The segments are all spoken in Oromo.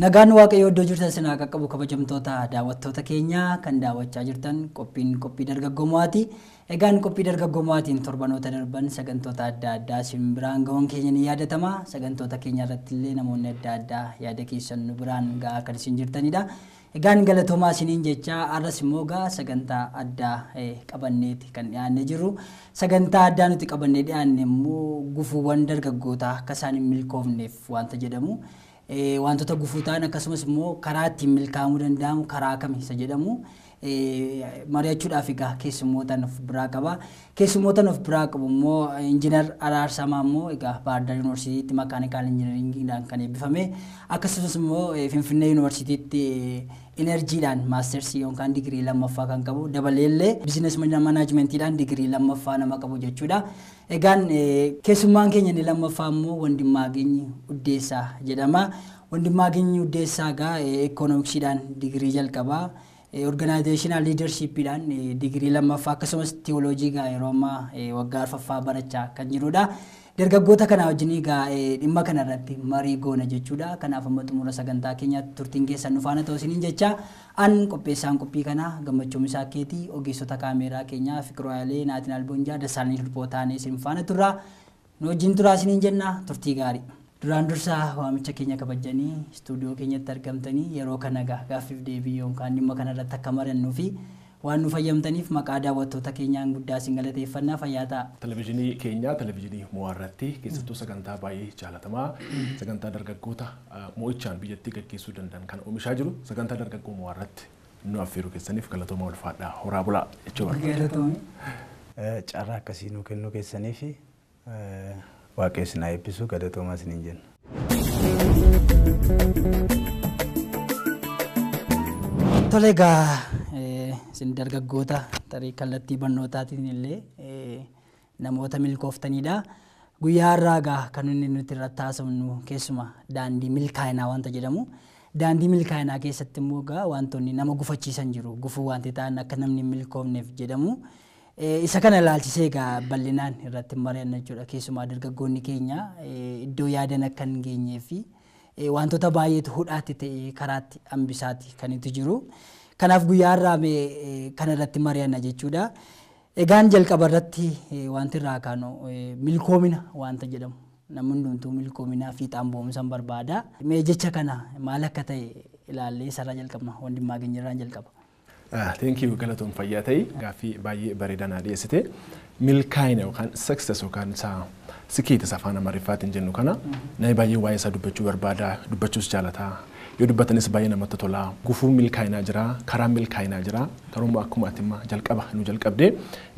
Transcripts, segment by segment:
Nagaan Waaqayyoo iddoo jirtan sinaa qaqqabu kabajamtoota daawwattoota keenyaa kan daawwachaa jirtan qophiin qophii dargaggoo mo'aati. Egaan qophii dargaggoo mo'aatiin torbanoota darban sagantoota adda addaa isin biraan ga'uun keenya ni yaadatama. Sagantoota keenya irratti illee namoonni adda addaa yaada keessan nu biraan ga'aa kan isin jirtanidha. Egaan galatoomaa isiniin jecha arras immoo gaa sagantaa addaa qabanneeti kan dhiyaannee jirru. Sagantaa addaa nuti qabannee dhiyaanne immoo gufuuwwan dargaggootaa akka isaan hin milkoofneef wanta jedhamu. Wantoota gufuu ta'an akkasumas immoo karaa ittiin milkaa'amuu danda'amu karaa kami isa jedhamu mari'achuudhaaf egaa keessummootaan of biraa qaba. Keessummootaan of biraa qabu immoo Injiinar Araarsaa Maammoo egaa Baahirdaar Yuunivarsiitiitti mechanical engineeringiidhaan kan eebbifame, akkasumas immoo Finfinnee Yuunivarsiitiitti energydhaan mastersii yookaan digirii lammaffaa kan qabu, dabaleellee business managementiidhaan digirii lammaffaa nama qabu jechuudha. Egaan keessummaan keenya inni lammaffaa immoo Wandimmaageenyi Uddeessaa jedhama. Wandimmaageenyi Uddeessaa egaa economicsiidhaan digirii jalqabaa, organizational leadershipiidhaan digirii lammaffaa, akkasumas tiyooloojii egaa yeroo ammaa waggaa arfaffaa barachaa kan jirudha. Dargaggoota kana wajjin egaa dhimma kana irratti marii goona jechuudha. Kanaaf amma xumura sagantaa keenyaatti turtiin keessan nu faana ta'u isiniin jecha, an qopheessaan qophii kanaa Gammachuu Misaakeetii, ogeessota kaameeraa keenyaa Fiqiruu Hayilee, Naatinaal Boonjaa, Dassaalany Hirphoo taanee isin faana turra. Nu wajjin turaa isiniin jenna, turtii gaarii. Duraan dursaa waamicha keenya kabajanii istuudiyoo keenyatti argamtanii yeroo kana gaaffiif deebii yookaan dhimma kana irratti akka marannuu fi waan nu fayyamtaniif maqaa daawwattoota keenyaan guddaa isin galateeffannaa, fayyaa ta'a. Televezyiinii keenya, televezyiinii mo'aa irratti, keessattuu sagantaa baay'ee jaalatamaa, sagantaa dargaggoota mo'ichaan biyyattii gaggeessuu danda'an kan oomishaa jiru, sagantaa dargaggoo mo'aa irratti nu affeeruu keessaniif galatooma, ulfaadhaa, horaa bulaa jechuu barbaada. Galatoomii. Carraa akkasii nuu kennuu keessanii fi Waaqayyo isin haa eebbisu, galatoomaa isiniin jenna. Tole, egaa isin dargaggoota tarii kallattii barnootaatiin illee namoota milkooftanidha. Guyyaa har'aa egaa kan inni nuti irratti haasofnu keessuma daandii milkaa'inaa wanta jedhamu. Daandii milkaa'inaa keessatti immoo egaa wantoonni nama gufachiisan jiru. Gufuu wanti ta'an akka namni hin milkoofneef jedhamu. Isa kana ilaalchisee egaa bal'inaan irratti mari'anna jechuudha. Keessumaa dargaggoonni keenya iddoo yaadan akka hin geenyee fi wantoota baay'eetu hudhaatti ta'ee karaatti hambisaati kan itti jiru. Kanaaf guyyaa har'aa mee kana irratti mari'anna jechuudha. Egaan jalqaba irratti wanti irraa kaanu milkoomina wanta jedhamu. Namni hundumtuu milkoominaa fiixaan ba'umsa barbaada. Mee jecha kana maal akka ta'e ilaallee isarraa jalqabna. Wandimmaageenyi irraan jalqaba. Thank you, galatoon, fayyaa ta'e, gaaffii baay'ee bareedaa naa dhiyeessite. Milkaa'ina yookaan success yookaan isa ስኬት isa afaan Amaariffaatiin jennu kana namni baay'ee waa'ee isaa dubbachuu barbaada, dubbachuus jaalataa. Yoo dubbatanis baay'ee namatti tola. Gufuun milkaa'inaa jira, karaan milkaa'inaa jira. Garuu akkuma ati immoo jalqaba nu jalqabdee,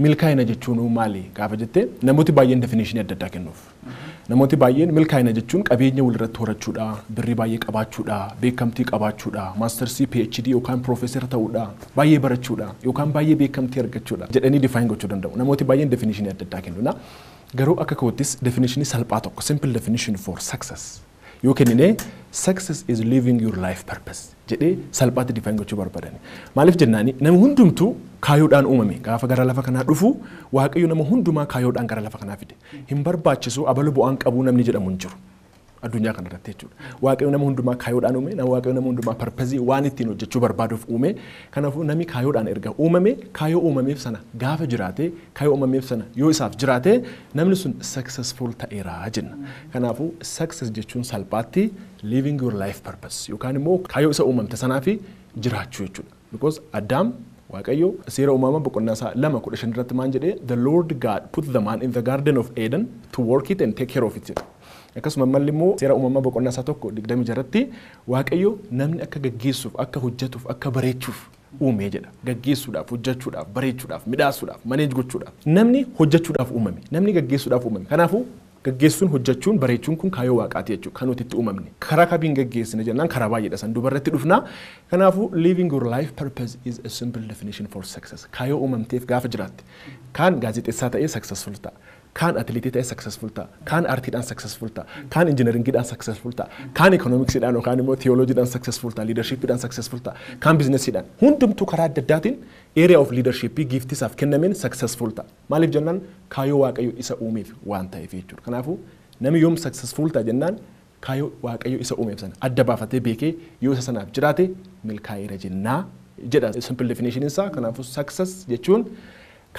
milkaa'ina jechuun maali gaafa jette, namooti baay'een definitionii adda addaa kennuuf. Namooti baay'een milkaa'ina jechuun qabeenya walirratti horachuudha, birrii baay'ee qabaachuudha, beekamtii qabaachuudha, mastersii, PhD yookaan piroofeesara ta'uudha, baay'ee barachuudha yookaan baay'ee beekamtii argachuudha jedhanii define gochuu danda'u. Namooti baay'een definitionii adda addaa kennu. Garuu akka koottis definitionii salphaa tokko, simple definition for success yoo kennine, success is living your life purpose jedhee salphaatti define gochuu barbaadani. Maaliif jennaani, namni hundumtuu kaayoodhaan uumame. Gaafa gara lafa kanaa dhufu, Waaqayyo nama hundumaa kaayoodhaan gara lafa kanaa fide. Hin barbaachisu, abalu bu'aan qabuu namni jedhamu hin jiru addunyaa kanarratti jechuudha. Waaqayyo nama hundumaa kaayoodhaan uume, nama Waaqayyo nama hundumaa purposeii waan ittiin hojjechuu barbaaduuf uume. Kanaafuu namni kaayoodhaan erga uumame, kaayoo uumameef sana gaafa jiraate, kaayoo uumameef sana yoo isaaf jiraate, namni sun successful ta'eera jenna. Kanaafuu success jechuun salphaatti living your life purpose yookaan immoo kaayoo isa uumamte sanaa fi jiraachuu jechuudha. Because Addaam, Waaqayyo seera uumama boqonnaa isaa 2:15 irratti maan jedhee? "The Lord God put the man in the garden of Eden to work it and take care of it" jedha. Akkasuma malli immoo seera uumamaa boqonnaa isaa 1:26 irratti Waaqayyo namni akka gaggeessuuf, akka hojjetuuf, akka bareechuuf uumee jedha. Gaggeessuudhaaf, hojjechuudhaaf, bareechuudhaaf, midhaasuudhaaf, manage gochuudhaaf. Namni hojjechuudhaaf uumame, namni gaggeessuudhaaf uumame. Kanaafuu gaggeessuun, hojjechuun, bareechuun kun kaayyoo Waaqaati jechuudha kan nuti itti uumamne. Karaa kamiin gaggeessina jennaan, karaa baay'eedha, san dubarratti dhufna. Kanaafuu living your life purpose is a simple definition for success. Kaayyoo uumamteef gaafa jiraatte, kaan gaazexeessaa ta'ee successful ta'a. Kaan atileetii ta'ee successful ta'a. Kaan aartiidhaan successful ta'a. Kaan engineeringiidhaan successful ta'a. Kaan economicsiidhaan yookaan immoo theologiidhaan successful ta'a. Leadershipiidhaan successful ta'a. Kaan businessiidhaan. Hundumtuu karaa adda addaatiin area of leadershipii giftii isaaf kennameen successful ta'a. Maaliif jennaan, kaayyoo Waaqayyo isa uumeef waan ta'eef jechuudha. Kanaafuu namni yoom successful ta'a jennaan Kaayyoo Waaqayyo isa uumeef sana adda baafatee beekee yoo isa sanaaf jiraate milkaa'eera jennaa jedha simple definition isaa. Kanaafuu success jechuun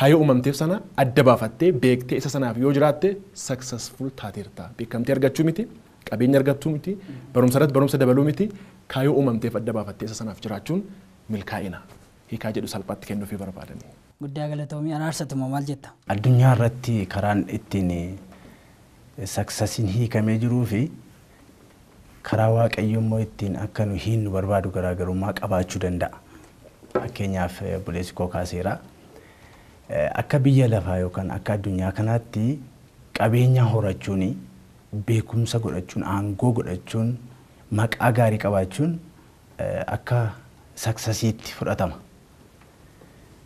kaayyoo uumamteef sana adda baafattee beektee isa sanaaf yoo jiraatte successful taateerta. Beekamtii argachuu miti, qabeenya argachuu miti, barumsa irratti barumsa dabaluu miti, kaayyoo uumamteef adda baafattee isa sanaaf jiraachuun milkaa'ina. Hiikaa jedhu salphaatti kennuufii barbaadanii. Guddaa galatoomii. Araarsatuma maal jetta? Addunyaa irratti karaan ittiin successiin hiikamee jiruu fi karaa Waaqayyo immoo ittiin akka nu hiinnu barbaadu garaagarummaa qabaachuu danda'a. Fakkeenyaaf obboleessi koo kaaseera. Akka biyya lafaa yookaan akka addunyaa kanaatti qabeenya horachuun, beekumsa godhachuun, aangoo godhachuun, maqaa gaarii qabaachuun akka successiitti fudhatama.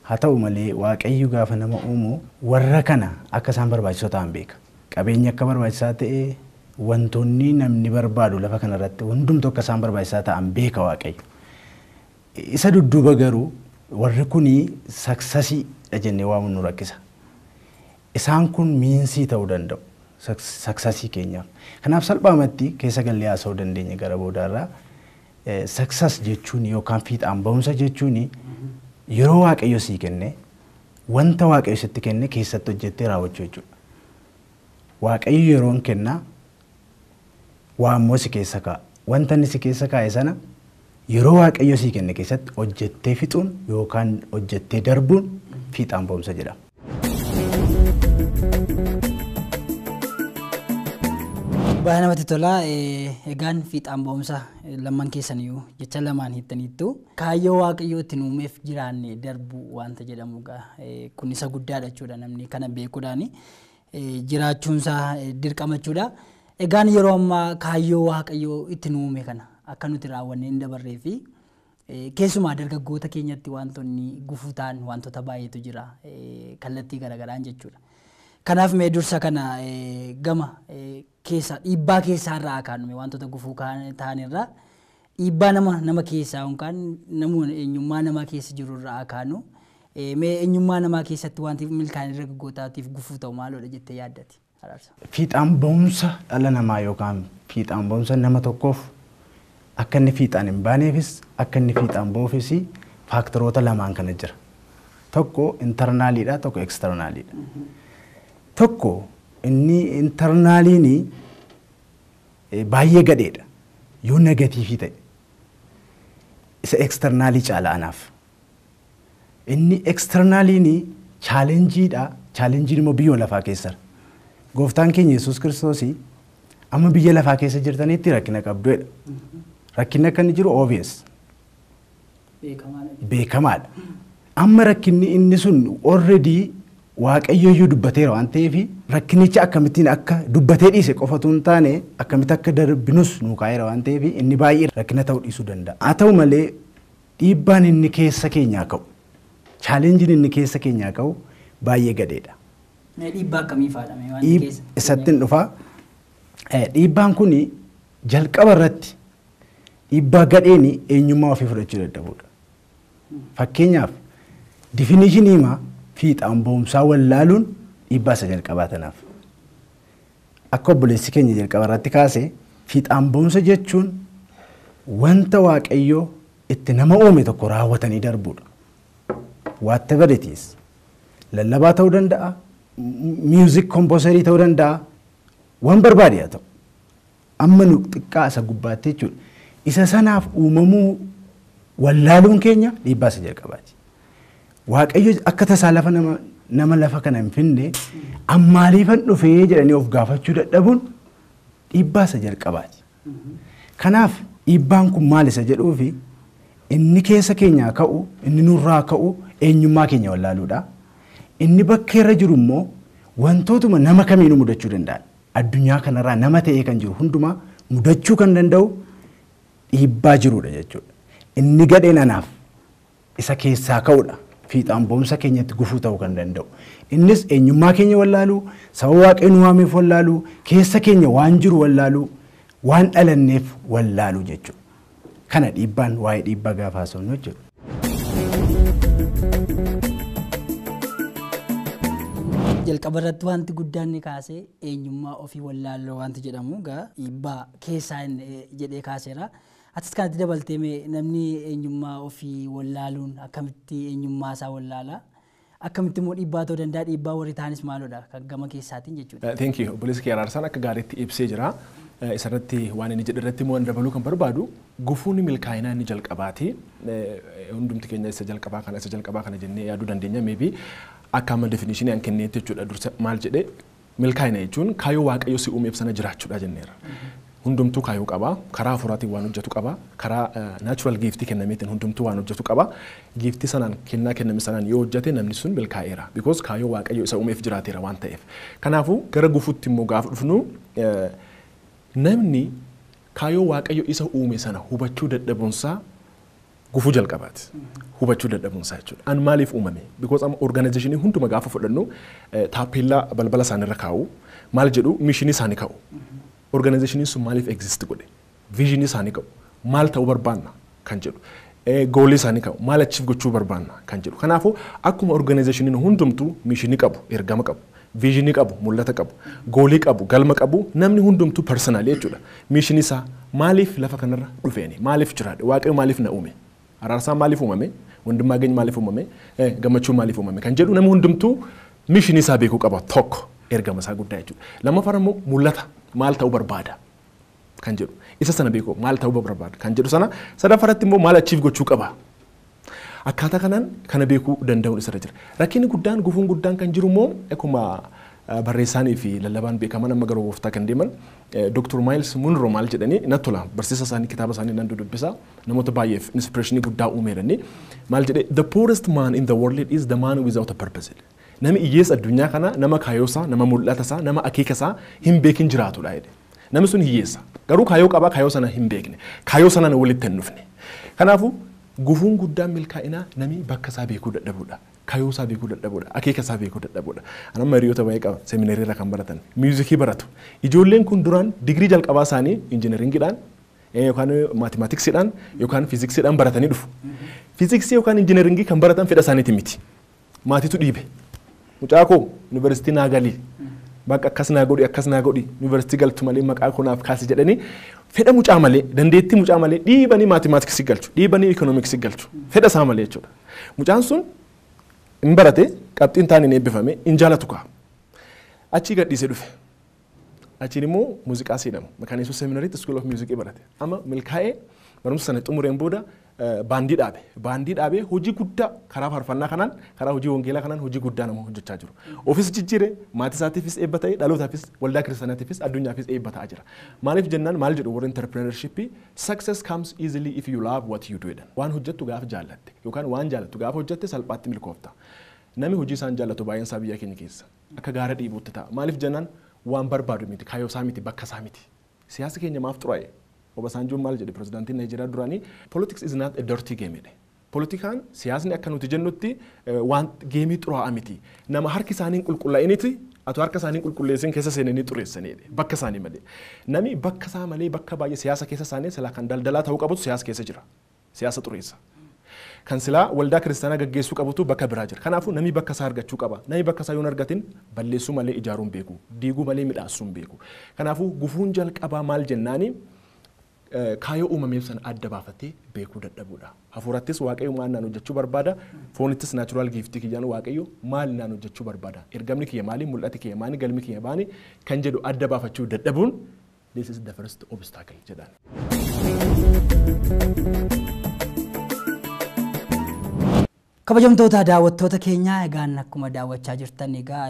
Haa ta'u malee Waaqayyo gaafa nama uumu warra kana akka isaan barbaachisoo ta'an beeka. Qabeenya akka barbaachisaa ta'e, wantoonni namni barbaadu lafa kanarratti hundumtuu akka isaan barbaachisaa ta'an beeka Waaqayyo. Isa dudduuba garuu warri kuni successiidha jennee waamuun nu rakkisa. Isaan kun meansii ta'uu danda'u successii keenyaaf. Kanaaf salphaamatti keessa gallee haasa'uu dandeenya gara boodaarraa. Success jechuun yookaan fiixaan ba'umsa jechuun yeroo Waaqayyo sii kenne wanta Waaqayyo sitti kenne keessatti hojjettee raawwachuu jechuudha. Waaqayyo yeroon kennaa waa immoo si keessa kaa'a. Wanta inni si keessa kaa'e sana yeroo Waaqayyo sii kenne keessatti hojjettee fixuun yookaan hojjettee darbuun fiixaan ba'umsa jedhama. Baay'ee namatti tola. Egaan fiixaan ba'umsa lamman keessaniyyuu jecha lamaan hiiktaniittu. Kaayyoo Waaqayyoo ittiin uumeef jiraanne darbuu wanta jedhamu kun isa guddaadha jechuudha namni kana beekuudhaani. Jiraachuunsaa dirqama jechuudha. Egaan yeroo ammaa kaayyoo Waaqayyoo ittiin uume kana akka nuti raawwannee hin dabarree fi keessumaa dargaggoota keenyatti wantoonni gufuu ta'an wantoota baay'eetu jira kallattii garaagaraan jechuudha. Kanaaf mee dursa kana gama keessa dhiibbaa keessaa irraa akaannume wantoota gufuu ta'an irraa dhiibbaa nama keessaa yookaan nama eenyummaa namaa keessa jiru irraa akaanu mee eenyummaa namaa keessatti wanti milkaa'ina dargaggootaatiif gufuu ta'u maaloodha jettee yaaddati? Araarsa. Fiixaan ba'umsa dhala namaa yookaan fiixaan ba'umsa nama tokkoof akka inni fiixaan hin baaneefis akka inni fiixaan ba'uufis factoroota lamaan kana jira. Tokko internaliidha, tokko externaliidha. Tokko inni internaliin baay'ee gadheedha. Yoo negative ta'e isa externalii caala anaaf. Inni externaliin challengeiidha. Challengeiin immoo biyya lafaa keessa. Gooftaan keenya Yesuus Kiristoos amma biyya lafaa keessa jirtanitti rakkina qabduudha. Rakkinni akka inni jiru obvious. Beekamaadha. Amma rakkinni inni sun already Waaqayyo iyyuu dubbateera waan ta'eef rakkinicha akkamittiin akka dubbatee dhiise qofatu hin taane akkamitti akka darbinus nuu kaa'eera waan ta'eef inni baay'ee rakkina ta'uu dhiisuu danda'a. Haa ta'u malee dhiibbaan inni keessa keenyaa ka'u, challengeiin inni keessa keenyaa ka'u baay'ee gadheedha. Dhiibbaa akkamii fa'aadha waan keessa? Isatti hin dhufaa. Dhiibbaan kun jalqaba irratti dhiibbaa gadheen eenyummaa ofii fudhachuu dadhabuudha. Fakkeenyaaf definitionii himaa fiixaan ba'umsaa wallaaluun dhiibbaa isa jalqabaa tanaaf. Akka obboleessi keenya jalqaba irratti kaase fiixaan ba'umsa jechuun wanta Waaqayyoo itti nama uume tokko raawwatanii darbuudha. Whatever it is. Lallabaa ta'uu danda'a, music composerii ta'uu danda'a, waan barbaade haa ta'u. Amma nu xiqqaa isa gubbaatti jechuudha. Isa sanaaf uumamuu wallaaluun keenya dhiibbaa isa jalqabaati. Waaqayyo akka tasaa lafa nama lafa kana hin finne ammaaliifan dhufee jedhanii of gaafachuu dadhabuun dhiibbaa isa jalqabaati. Kanaaf dhiibbaan kun maal isa jedhuufi inni keessa keenyaa ka'u, inni nurraa ka'u eenyummaa keenya wallaaluudha. Inni bakka irra jiru immoo wantootuma nama kamiinuu mudachuu danda'an. Addunyaa kanarraa nama ta'ee kan jiru hundumaa mudachuu kan danda'u dhiibbaa jirudha jechuudha. Inni gadheen anaaf isa keessaa ka'udha. Fiixaan ba'umsa keenyatti gufuu ta'uu kan danda'u. Innis eenyummaa keenya wallaaluu, saba Waaqayyo nu waameef wallaaluu, keessa keenya waan jiru wallaaluu, waan dhalanneef wallaaluu jechuudha. Kana dhiibbaan waa'ee dhiibbaa gaafa haasofnu jechuudha. Jalqaba irratti wanti guddaan ni kaase eenyummaa ofii wallaaloo wanti jedhamu egaa dhiibbaa keessaa jedhee kaaseera. Atis kanatti dabaltee namni eenyummaa ofii wallaaluun akkamitti eenyummaa isaa wallaala? Akkamitti immoo dhiibbaa ta'uu danda'a? Dhiibbaa warri ta'anis maalodha kan gama keessaatiin jechuudha. Thank you. Obboleessi kee Araarsaan akka gaariitti ibsee jira. Isarratti waan inni jedhe irratti immoo dabaluu kan barbaadu gufuun milkaa'inaa inni jalqabaati. Hundumti keenya isa jalqabaa kana jennee yaaduu dandeenya. Maybe akka amma definition an kenneetti jechuudha. Dursa maal jedhe milkaa'ina jechuun kaayyoo Waaqayyo si uumeef sana jiraachuudha jenneera. Hundumtuu kaayyoo qaba. Karaa hafuuraatiin waan hojjetu qaba. Karaa natural giiftii kennameetiin hundumtuu waan hojjetu qaba. Giiftii sanaan kennaa kenname sanaan yoo hojjete namni sun milkaa'eera. Because kaayyoo Waaqayyo isa uumeef jiraateera waan ta'eef. Kanaafuu gara gufuutti immoo gaafa dhufnu namni kaayyoo Waaqayyo isa uume sana hubachuu dadhabuunsaa gufuu jalqabaati. Hubachuu dadhabuunsaa jechuudha. An maaliif uumame? Because amma organizationii hunduma gaafa fudhannu taappellaa balbala isaaniirra kaa'u maal jedhu mishinii isaanii kaa'u. Organizationii sun maaliif exist godhe? Visionii isaanii qabu. Maal ta'uu barbaanna kan jedhu. Goolii isaanii qabu. Maal achiif gochuu barbaanna kan jedhu. Kanaafuu akkuma organizationiin hundumtuu mishinii qabu, ergama qabu, visionii qabu, mul'ata qabu, goolii qabu, galma qabu, namni hundumtuu personally jechuudha. Mishinii isaa maaliif lafa kanarra dhufeeni? Maaliif jiraadhe? Waaqayyo maaliif na uume? Araarsaan maaliif uumame? Wandimmaageny maaliif uumame? Gammachuu maaliif uumame? Kan jedhu namni hundumtuu mishinii isaa beekuu qaba tokko ergama isaa guddaa jechuudha. Lammaffaan immoo mul'ata maal ta'uu barbaada kan jedhu isa sana beekuu maal ta'uu barbaada kan jedhu sana sadaffaratti immoo maal achiif gochuu qaba. Akkaataa kanaan kana beekuu danda'uun isarra jira. Rakkinni guddaan gufuun guddaan kan jiru immoo akkuma barreessaanii fi lallabaan beekaman amma gara gooftaa kan deeman Dr. Miles Munro maal jedhanii natti tola barsiisa isaanii kitaaba isaanii nan dubbisa namoota baay'eef inspirationii guddaa uumeerani maal jedhe the poorest man in the world is the man without a purpose. Namni hiyyeessa addunyaa kana nama kaayyoosaa, nama mul'atasaa, nama akeekasaa hin beekin jiraatudha jedhe. Namni sun hiyyeessa. Garuu kaayyoo qabaa kaayyoo sana hin beekne. Kaayyoo sanaan walitti hin dhufne. Kanaafuu gufuun guddaan milkaa'inaa namni bakka isaa beekuu dadhabuudha. Kaayyoo isaa beekuu dadhabuudha. Akeeka isaa beekuu dadhabuudha. Ani amma hiriyoota baay'ee qaba. Seminarii irra kan baratan. Miuzikii baratu. Ijoolleen kun duraan digirii jalqabaa isaanii injinariingiidhaan yookaan maatimaatiksiidhaan yookaan fiiziksiidhaan baratanii dhufu. Fiiziksii yookaan injinaringii kan baratan fedha isaaniiti miti. Maatiitu dhiibe. Mucaa koo yuunivarsiitii naa galii. Bakka akkas naa godhi akkas naa godhi yuunivarsiitii galtu malee maqaa koo naaf kaasi jedhanii fedha mucaa malee dandeettii mucaa malee dhiibanii maatimaatiksii galchu dhiibanii ikoonomiksii galchu fedha isaa malee jechuudha. Mucaan sun hin barate qabxiin taane hin eebbifame hin jaalatu ka'a. Achii gadhiisee dhufe. Achiin immoo muuziqaa seenamu. Makaana Yesuus seminariitti School of Music barate. Amma milkaa'ee barumsa sana xumureen booda baandii dhaabe. Baandii dhaabee hojii guddaa karaa faarfannaa kanaan karaa hojii wangeelaa kanaan hojii guddaa nama hojjechaa jiru. Ofis jijjiire maatii isaatiifis eebba ta'e dhalootaafis waldaa kiristaanaatiifis addunyaafis eebba ta'aa jira. Maaliif jennaan maal jedhu warri entrepreneurship success comes easily if you love what you do jedhan. Waan hojjettu gaafa jaallatte yookaan waan jaallattu gaafa hojjette salphaatti milkoofta. Namni hojii isaan jaallatu baay'een isaa biyya keenya keessa akka gaara dhiibuutti ta'a. Maaliif jennaan waan barbaadu miti kaayyoo isaa miti bakka isaa miti. Siyaasa keenya maaf xuraa'e? Obasanjoon maal jedhe pirezidaantiin Naayijeeriyaa duraanii politics is not a dirty game jedhe. Politikaan siyaasni akka nuti jennutti waan geemii xuraa'aa miti. Nama harki isaanii hin qulqullaa'initti atu harka isaanii qulqulleessin keessa seenanii xureessanii jedhe bakka isaanii malee. Nami bakka isaa malee bakka baay'ee siyaasa keessa isaanii silaa kan daldalaa ta'uu qabutu siyaasa keessa jira. Siyaasa xureessa. Kan silaa waldaa kiristaanaa gaggeessuu qabutu bakka biraa jira. Kanaafuu namni bakka isaa argachuu qaba. Namni bakka isaa yoo hin argatin balleessuu malee ijaaruu hin beeku. Diiguu malee midhaasuu hin beeku. Kanaafuu gufuun jalqabaa maal jennaani kaayyoo uumameef sana adda baafatee beekuu dadhabuudha. Hafuurattis Waaqayyo maal naan hojjechuu barbaada? Foonittis naachuraal giiftii kiyyaan Waaqayyo maal naan hojjechuu barbaada? Ergamni kiyya maali? Mul'ati kiyya maali? Galmi kiyya maali? Kan jedhu adda baafachuu dadhabuun this is the first obstacle jedhaan. Kabajamtoota daawwattoota keenyaa egaan akkuma daawwachaa jirtan egaa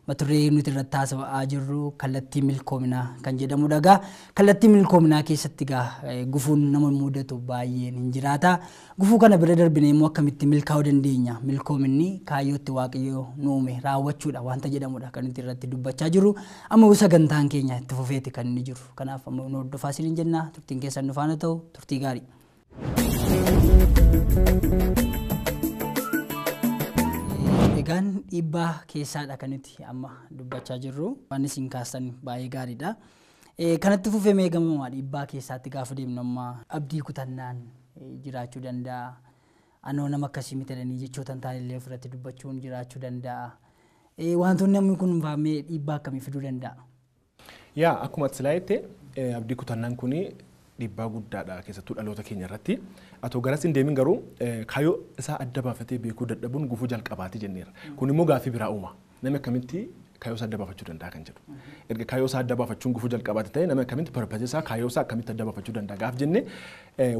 mata duree nuti irratti haasa'aa jirru kallattii milkoominaa kan jedhamudha. Egaa kallattii milkoominaa keessatti egaa gufuun nama mudatu baay'een hin jiraata. Gufuu kana bira darbinee immoo akkamitti milkaa'uu dandeenya? Milkoominni kaayyootti Waaqayyo nu uume raawwachuudha wanta jedhamudha kan nuti irratti dubbachaa jirru. Amma sagantaan keenya itti fufeeti kan inni jiru. Kanaaf amma nu hordofaa isiniin jenna. Turtiin keessan nu faana ta'u turtii gaarii. Egaan dhiibbaa keessaadha kan nuti amma dubbachaa jirru. Waan isin kaastan baay'ee gaariidha. Kanatti fufee meeqamamaa dhiibbaa keessaatti gaafa deemnu amma abdii kutannaan jiraachuu danda'a. Anoo nama akkasii miti jedhanii jechoota hin taane illee ofirratti dubbachuun jiraachuu danda'a. Wantoonni namni kun faamee dhiibbaa akkamii fiduu danda'a? Yaa akkuma ati silaa jette abdii kutannaan kun dhiibbaa guddaadha keessattuu dhaloota keenya irratti. Atoo garas hin deemin garuu kaayyoo isaa adda baafatee beekuu dadhabuun gufuu jalqabaati jenneera. Kun immoo gaaffii biraa uuma. Namni akkamitti kaayyoo isaa adda baafachuu danda'a kan jedhu. Erga kaayyoo isaa adda baafachuun gufuu jalqabaati ta'e namni akkamitti purpose isaa kaayyoo isaa akkamitti adda baafachuu danda'a gaaf jenne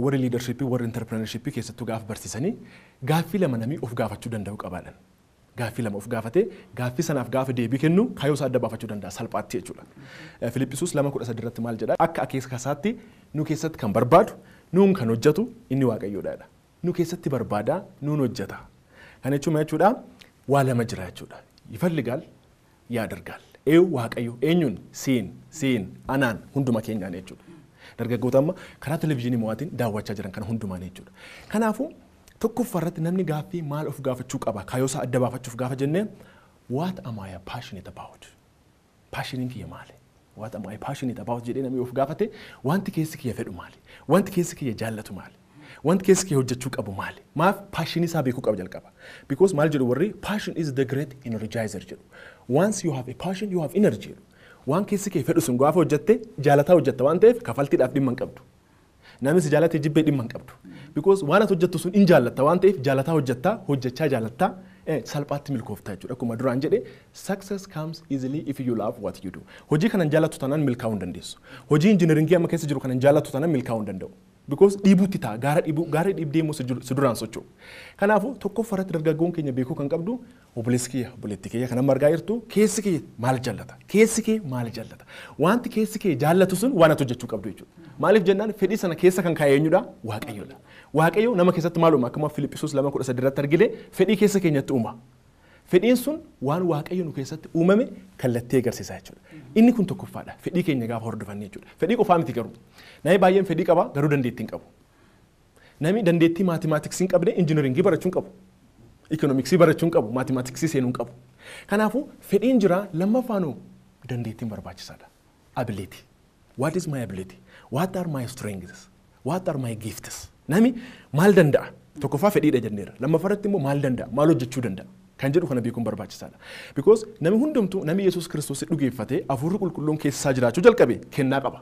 warri leadership warri entrepreneurship keessattuu gaaf barsiisanii gaaffii lama namni of gaafachuu danda'u qabaadhan. Gaaffii lama of gaafatee gaaffii sanaaf gaafa deebii kennu kaayyoo isaa adda baafachuu danda'a salphaatti jechuudha. Filiphisuus 2:13 irratti maal jedha? Akka akeeka isaatti nu keessatti kan barbaadu nuun kan hojjetu inni Waaqayyoodha. Nu keessatti barbaada nuun hojjeta. Kana jechuun maal jechuudha? Waa lama jira jechuudha. Yifalligaal yaadargaal. Eeyu Waaqayyo eenyuun siin siin anaan hunduma keenyaan jechuudha. Dargaggoota amma karaa televizyiinii mo'aatiin daawwachaa jiran kana hundumaan jechuudha. Kanaafuu tokkoffaa irratti namni gaaffii maal of gaafachuu qaba kaayyoo isaa adda baafachuuf gaafa jennee what am I passionate about? Passioniin kiyya maali? What am I passionate about jedhee namni of gaafate wanti keessi kiyya fedhu maali? Wanti keessi kiyya jaallatu maali? Wanti keessi kiyya hojjechuu qabu maali? Maaf passionii isaa beekuu qaba jalqaba. Because maal jedhu warri passion is the great energizer jedhu. Once you have a passion you have energy jedhu. Waan keessi kee fedhu sun gaafa hojjette jaalataa hojjetta waan ta'eef kafaltiidhaaf dhimma hin qabdu. Namni si jaalate jibbee dhimma hin qabdu. Because waan ati hojjettu sun in jaallatta waan ta'eef jaalataa hojjettaa hojjechaa jaalattaa salphaatti milkooftaa jechuudha. Akkuma duraan jedhe success comes easily if you love what you do. Hojii kanan jaallattu taanaan milkaa'uu hin dandeessu. Hojii injineringii amma keessa jiru kanan jaallattu taanaan milkaa'uu hin danda'u. Because dhiibuutti ta'a gaara dhiibuu gaara dhiibdee immoo si duraan socho'u. Kanaafuu tokkoffaa irratti dargaggoon keenya beekuu kan qabdu obboleessi kiyya obboleetti kiyya kan amma argaa jirtu keessi kee maal jaallata? Keessi kee maal jaallata? Wanti keessi kee jaallatu sun waan ati hojjechuu qabdu jechuudha. Maaliif jennaan fedhii sana keessa kan kaa'e eenyudha? Waaqayyoodha. Waaqayyo nama keessatti maal uuma? Akkuma Filiphisuus 2:13 irratti argine fedhii keessa keenyatti uuma. Fedhiin sun waan Waaqayyo nu keessatti uumame kallattii agarsiisa jechuudha. Inni kun tokkoffaadha. Fedhii keenya gaafa hordofanne jechuudha. Fedhii qofaa miti garuu. Namni baay'een fedhii qaba garuu dandeettii hin qabu. Namni dandeettii maatimaatiksii hin qabne injineringii barachuu hin qabu. Ikoonomiksii barachuu hin qabu, maatimaatiksii seenuu hin qabu. Kanaafuu fedhiin jira lammaffaanuu dandeettiin barbaachisaadha. Ability. What is my ability? What are my strengths? What are my gifts? Namni maal danda'a? Tokkoffaa fedhiidha jenneera. Lammaffaarratti immoo maal danda'a? Maal hojjechuu danda'a? Kan jedhu kana beekuun barbaachisaadha. Because namni hundumtuu namni Yesuus Kiristoos dhugeeffatee hafuurri qulqulluun keessa isaa jiraachuu jalqabe kennaa qaba.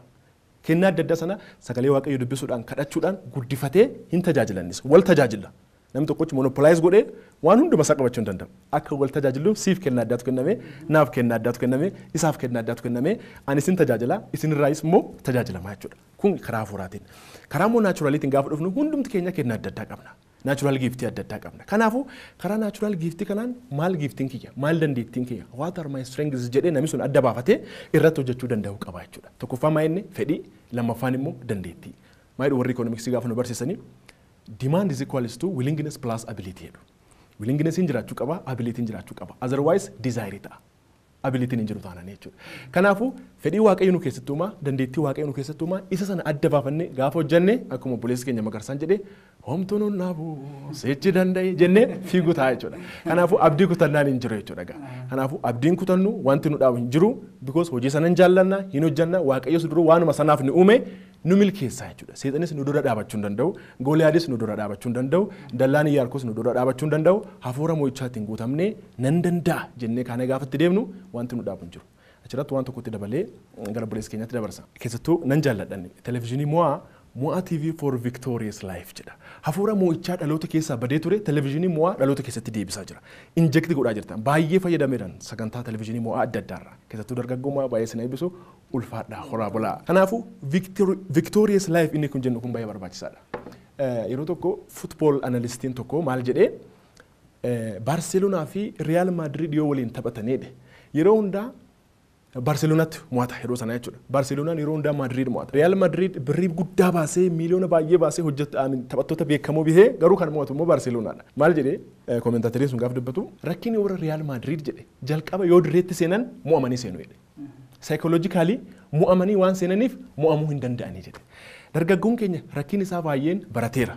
Kennaa adda addaa sana sagalee Waaqayyoo dubbisuudhaan kadhachuudhaan guddifatee hin tajaajilannis wal tajaajila. Namni tokkochi monopolize godhee waan hunduma isaa qabachuu hin danda'u. Akka wal tajaajiluuf siif kennaa addaatu kenname, naaf kennaa addaatu kenname, isaaf kennaa addaatu kenname, ani isin tajaajila, isinirraayis immoo tajaajilamaa jechuudha. Kun karaa hafuuraatiin. Karaa immoo naachuraaliitiin gaafa dhufnu hundumti keenya kennaa adda addaa qabna. Natural giftii adda addaa qabna. Kanaafuu karaa natural giftii kanaan maal giftiin kiyya, maal dandeettiin kiyya, what are my strengths jedhee namni sun adda baafatee irratti hojjechuu danda'u qaba jechuudha. Tokkoffaa maa inni fedhii, lammaffaan immoo dandeettii. Maal warri ikoonomiksii gaafa nu barsiisanii demand is equals to willingness plus ability jedhu. Willingness hin jiraachuu qaba, ability hin jiraachuu qaba. Otherwise desire ta'a. Ability hin jiru taanaan jechuudha. Kanaafuu fedhii Waaqayyo nu keessatti uumaa, dandeettii Waaqayyo nu keessatti uumaa, isa sana adda baafannee gaafa hojjenne akkuma obboleessi keenya Magarsaan jedhee homtuu nun dhaabu sichi danda'e jennee fiiguu ta'a jechuudha. Kanaafuu abdii kutannaan hin jiru jechuudha. Kanaafuu abdiin kutannu wanti nu dhaabu hin jiru because hojii sana hin jaallanna hin hojjanna Waaqayyos duruu waanuma sanaaf nu uume nu milkeessa jechuudha. Seexanis nu dura dhaabachuu hin danda'u, Gooliyaadis nu dura dhaabachuu hin danda'u, dallaan Iyaarkos nu dura dhaabachuu hin danda'u, hafuura mo'ichaatiin guutamnee nan danda'a jennee kaanee gaafatti deemnu wanti nu dhaabu hin jiru. Achirratti waan tokkotti dabalee gara obboleessa keenyaatti dabarsa. Keessattuu nan jaalladhan televizyiinii mo'aa Mo'aa TV for Victorious Life jedha. Hafuura mo'ichaa dhaloota keessaa badee ture televizyiinii mo'aa dhaloota keessatti deebisaa jira. Inject godhaa jirta. Baay'ee fayyadameedhaan sagantaa televizyiinii mo'aa adda addaarra. Keessattuu dargaggoo mo'aa baay'ee sin eebbisu ulfaadhaa horaa bulaa. Kanaafuu Victorious Life inni kun jennu kun baay'ee barbaachisaadha. Yeroo tokko football analystiin tokko maal jedhee Baarseloonaa fi Real Madrid yoo waliin taphataniidha. Yeroo hundaa Baarselonaatti mo'ata yeroo sana jechuudha. Baarselonaan yeroo hundaa Maadriid mo'ata. Real Madrid birrii guddaa baasee miiliyoona baay'ee baasee hojjeta taphattoota beekamoo bitee garuu kan mo'atu immoo Baarselonaadha. Maal jedhee koomentaatariin sun gaafa dubbatu rakkinni warra Real Madrid jedhe jalqaba yoo dirreetti seenan mo'amanii seenu jedhe. Saayikooloojikaalii mo'amanii waan seenaniif mo'amuu hin danda'anii jedhe. Dargaggoon keenya rakkinni isaa baay'een barateera.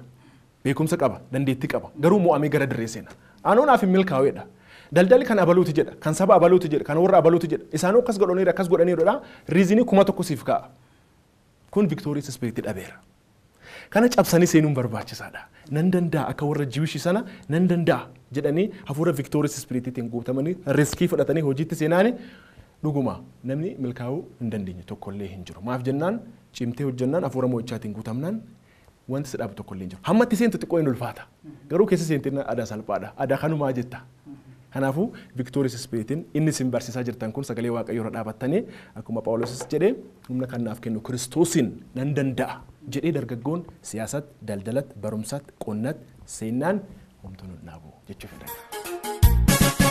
Beekumsa qaba, dandeettii qaba. Garuu mo'amee gara dirree seena. Anoonaaf hin milkaa'eedha. Daldalli kan abaluuti jedha, kan saba abaluuti jedha, kan warra abaluuti jedha. Isaanuu akkas godhaniiru, akkas godhaniirudha. Reasonii 1000 siif kaa'a. Kun Victorious Spirit dhabeera. Kana cabsanii seenuun barbaachisaadha. Nan danda'a akka warra Jewish sana nan danda'a jedhanii hafuura victorious spiritiitiin guutamanii risk fudhatanii hojiitti seenaani dhuguma namni milkaa'uu hin dandeenye tokkollee hin jiru. Maaf jennaan cimtee hojjennaan hafuura mo'ichaatiin guutamnaan wanti si dhaabu tokkollee hin jiru. Hamma itti seentu xiqqoo hin ulfaata. Garuu keessa seentee aadaa salphaadha. Aadaa kanumaa jetta. Kanaafuu victorious spiritiin inni isin barsiisaa jirtan kun sagalee Waaqayyoo irra dhaabattanii akkuma Phaawulosis jedhee humna kan naaf kennu Kiristoosiin nan danda'a jedhee dargaggoon siyaasatti, daldalatti, barumsatti, qonnatti seenaan homtuu nu dhaabu jechuuf hin danda'u.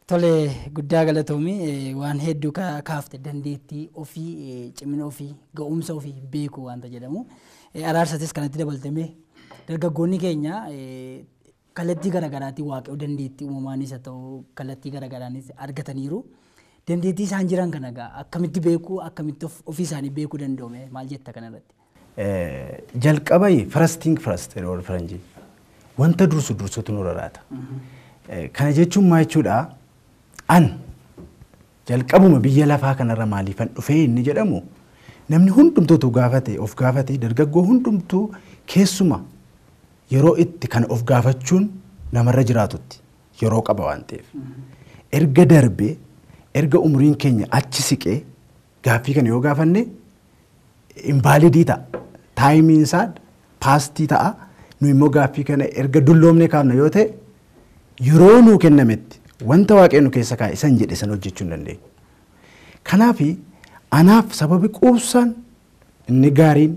Tole guddaa galatoomii waan hedduu kaafte dandeettii ofii cimina ofii ga'umsa ofii beeku waanta jedhamu. Araarsatis kanatti dabaltamee dargaggoonni keenya Kallattii garaagaraatiin Waaqayyo dandeettii uumamaanis haa ta'u kallattii garaagaraanis argataniiru. Dandeettii isaan jiran kana egaa akkamitti beekuu, akkamitti ofii isaanii beekuu danda'ume, maal jetta kanarratti? Jalqaba first thing first yeroo faranjii wanta dursu dursutu nurra laata. Kana jechuun maal jechuudha? An jalqabuma biyya lafaa kanarra maaliifan dhufee inni jedhamu namni hundumtuu gaafate of gaafate, dargaggoo hundumtuu keessuma yeroo itti kana of gaafachuun namarra jiraatutti yeroo qaba waan ta'eef. Erga darbee, erga umriin keenya achi siqee gaaffii kana yoo gaafanne invalid ta'a. Timeiin isaa past ta'a. Nu immoo gaaffii kana erga dulloomne kaafna yoo ta'e, yeroo nuu kennametti wanta Waaqayyo nu keessa kaa'e san jedhe san hojjechuu hin dandeenyu. Kanaaf anaaf sababi quubsaan inni gaariin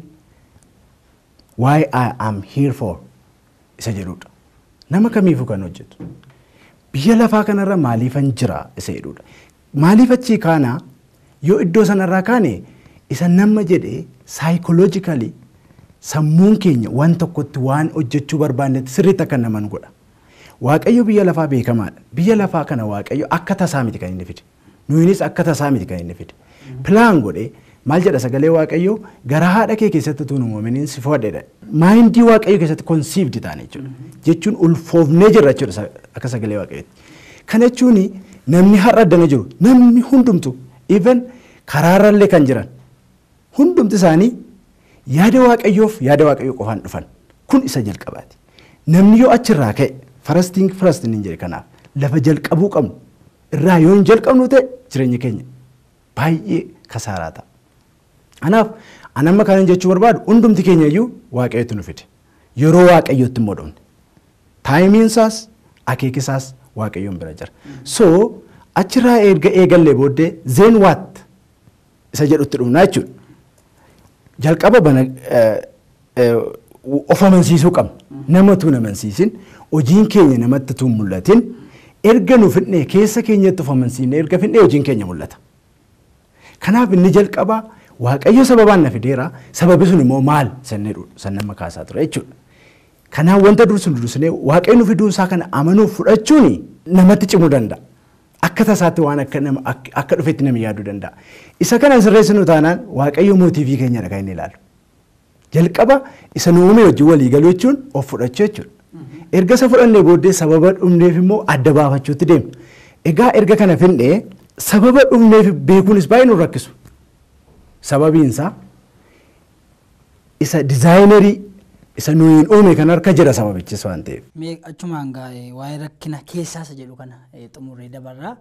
"Why I am here for" isa jedhudha. Nama kamiifuu kan hojjetu. Biyya lafaa kanarra maaliifan jira isa jedhudha. Maaliif achii kaanaa yoo iddoo sanarraa kaane isa nama jedhee psychologically sammuun keenya waan tokkotti waan hojjechuu barbaannetti sirriitti akka naman godha. Waaqayyo biyya lafaa beekamaadha. Biyya lafaa kana Waaqayyo akka tasaa miti kan inni fide. Nuyinis akka tasaa miti kan inni fide. Plan godhee, maal jedha sagalee Waaqayyoo? "Gara haadha kee keessatti utuu hin uumaminiin si fo'adheedha." Mind Waaqayyo keessatti conceived taane jechuudha. Jechuun ulfoofnee jirra jechuudha akka sagalee Waaqayyootti. Kana jechuun namni har'a addana jiru, namni hundumtu, even karaarrallee kan jiran hundumti isaanii yaada Waaqayyoof yaada Waaqayyoo qofaan dhufan. Kun isa jalqabaati. Namni yoo achirraa ka'e, first thing first inni jedhe, kanaaf lafa jalqabuu qabnu irraa yoo hin jalqabnu ta'e jireenya keenya baay'ee kasaaraa ta'a. Kanaaf ani amma kanan jechuu barbaadu, hundumti keenya iyyuu Waaqayyotu nu fide. Yeroo Waaqayyootti immoo dhufne. Timeiin isaas akeekisaas Waaqayyoon bira jira. So achirraa erga eegallee booddee then what isa jedhutti dhufnaa jechuudha. Jalqaba bana of amansiisuu qabna. Nama utuu hin amansiisin, hojiin keenya namatti utuu hin mul'atin, erga nu fidnee keessa keenyatti of amansiifne, erga fidnee hojiin keenya mul'ata. Kanaaf inni jalqabaa Waaqayyo sababaan na fideera, sababi sun immoo maal san nama kaasaa ture jechuudha. Kanaaf wanta dursu dursinee Waaqayyo nu fiduu isaa kana amanuuf fudhachuun namatti cimuu danda'a. Akka tasaatti waan akka nama akka dhufetti nama yaaduu danda'a. Isa kana sirreessinu taanaan Waaqayyo motive keenyadha kan inni ilaalu. Jalqaba isa nu uume wajjin walii galuu jechuun of fudhachuu jechuudha. Erga isa fudhannee booddee sababa dhumneef immoo adda baafachuutti deemna. Egaa erga kana fidnee sababa dhumneef beekuunis baay'ee nu rakkisu. Sababiin isaa isa designer isa nuyin uume kan harka jira sababichis waan ta'eef. Mee achumaan waa'ee rakkina keessaa isa jedhu kana xumurree dabarraa.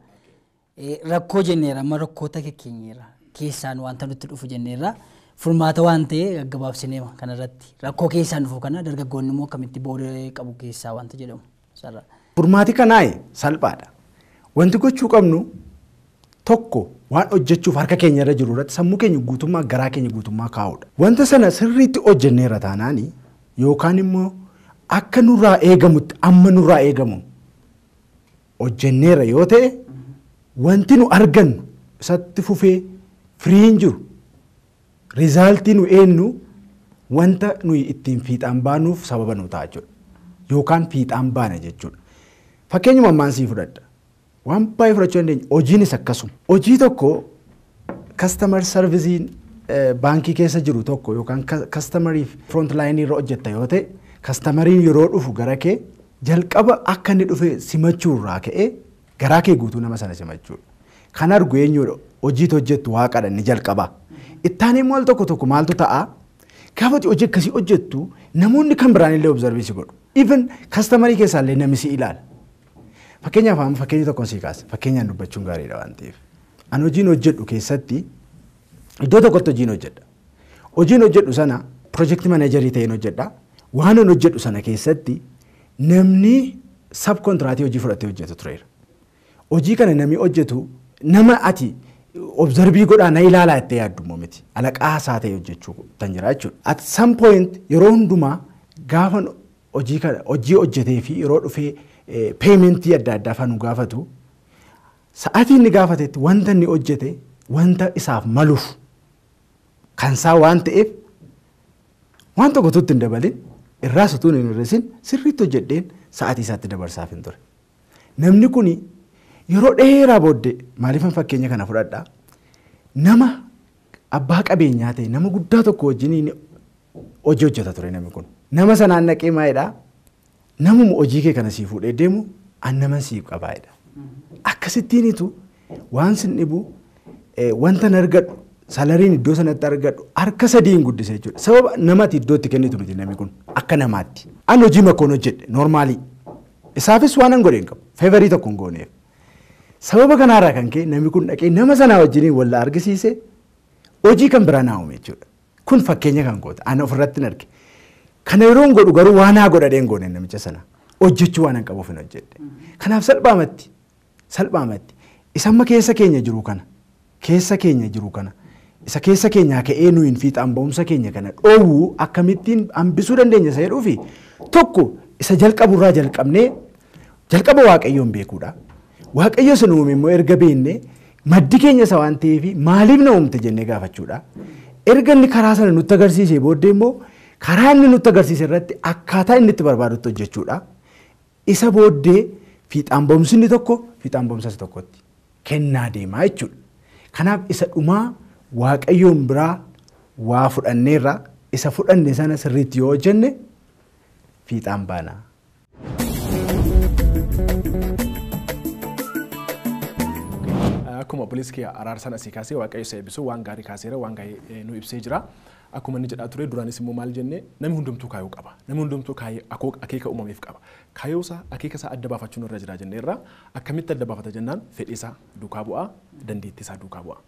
Rakkoo jenneera, amma rakkoota kekkeenyeerra, keessaan wanta nutti dhufu jenneerra, furmaata waan ta'e gaggabaabsineema kanarratti, rakkoo keessaan dhufu kana dargaggoonni immoo akkamitti booda qabu keessaa wanta jedhamu sarara. Furmaati kanaa salphaadha. Wanti gochuu qabnu tokko waan hojjechuuf harka keenya irra jiru irratti sammuu keenya guutummaa, garaa keenya guutummaa kaa'uudha. Wanta sana sirriitti hojjenneerra taanaani yookaan immoo akka nurraa eegamutti amma nurraa eegamu hojjenneerra yoo ta'e, wanti nu argannu isatti fufee firiin jiru, result nu eenyu, wanta nuyi ittiin fiixaan baanuuf sababa nu ta'a jechuudha. Yookaan fiixaan baana jechuudha. Fakkeenyuma ammaan sii fudhadha. Waan baay'ee fudhachuu dandeenya. Hojiinis akkasuma. Hojii tokko customer serviceiin baankii keessa jiru tokko yookaan customeriif front line irra hojjetta yoo ta'e, customeriin yeroo dhufu gara kee jalqaba akka inni dhufe simachuu irraa ka'ee garaa kee guutuu nama sana simachuudha. Kan argu eenyudha? Hojiitu hojjettu Waaqadha inni jalqaba. Ittaan immoo al tokko tokko maaltu ta'a? Gaafa hojii akkasii hojjettu namoonni kan biraan illee observe si godhu. Even customer keessaa illee namni si ilaala. Fakkeenyaaf amma fakkeenya tokkoon sii kaasa. Fakkeenyaan dubbachuun gaariidha waan ta'eef. Ani hojiin hojjedhu keessatti iddoo tokkotti hojiin hojjedha. Hojiin hojjedhu sana project manager ta'een hojjedha. Waan an hojjedhu sana keessatti namni sub contract hojii fudhatee hojjetu tureera. Hojii kana namni hojjetu nama ati observe godhaa na ilaalaa itti yaaddu immoo miti. Alaqaa isaa ta'e hojjechuu tan jira jechuudha. At some point yeroo hundumaa gaafa hojii kana hojii hojjetee fi yeroo dhufee payment adda addaa fanu gaafatu, sa'aatii inni gaafatetti wanta inni hojjete wanta isaaf maluuf kan isaa waan ta'eef waan tokko tutti hin dabalin, irraas utuu hin hir'isin sirriitti hojjedheen sa'aatii isaatti dabarsaaf hin ture. Namni kun yeroo dheeraa booddee maaliifan fakkeenya kana fudhadhaa? Nama abbaa qabeenyaa ta'e nama guddaa tokko wajjin hojii hojjeta ture namni kun. Nama sanaan naqee maayidhaa? Namuma hojii kee kana sii fuudhee deemu an nama siif qabaayidha. Akkasittiinitu waan sin dhibu wanta argadhu salariin iddoo sanatti argadhu harka sadiin guddise jechuudha. Sababa namatti iddootti kennitu miti namni kun akka namaatti. An hojii makkoon hojjedhe noormaalii. Isaafis waan an godhe hin qabu. Feevarii tokko hin gooneef. Sababa kanaarraa kan ka'e namni kun dhaqee nama sanaa wajjiniin wal argisiise hojii kan biraa naa uume jechuudha. Kun fakkeenya kan goota. Ana ofirratti hin arge. Kana yeroo hin godhu garuu waan haa godhadhee hin goone namicha sana. Hojjechuu waan hin qabuuf hin hojjedhe. Kanaaf salphaamatti isa amma keessa keenya jiru kana isa keessa keenyaa ka'ee nuyi fiixaan ba'umsa keenya kana dhoowwuu akkamittiin hambisuu dandeenya isa jedhuufi tokko isa jalqaburraa jalqabnee jalqaba Waaqayyoon beekuudha. Waaqayyo sana uume immoo erga beeknee maddi keenya isa waan ta'eef maaliif na uumte jennee gaafachuudha. Erga inni karaa sana nutti agarsiisee booddee immoo karaa inni nutti agarsiise irratti akkaataa inni itti barbaadutti hojjechuudha. Isa booddee fiixaan ba'umsi inni tokko fiixaan ba'umsa isa tokkotti kennaa deemaa jechuudha. Kanaaf isa dhumaa Waaqayyoon biraa waa fudhanneerra isa fudhanne sana sirriitti yoo hojjenne fiixaan baana. Akkuma obboleessi kee araarsaan asii kaasee Waaqayyo isa eebbisu waan gaarii kaaseera waan gaarii nu ibsee jira. Akkuma inni jedhaa ture duraanis immoo maal jennee namni hundumtuu kaayuu qaba. Namni hundumtuu kaayuu akeeka uumameef qaba. Kaayuu isaa akeeka isaa adda baafachuun irra jira jenneerra. Akkamitti adda baafata jennaan fedhii isaa duukaa bu'aa dandeettii isaa duukaa bu'aa.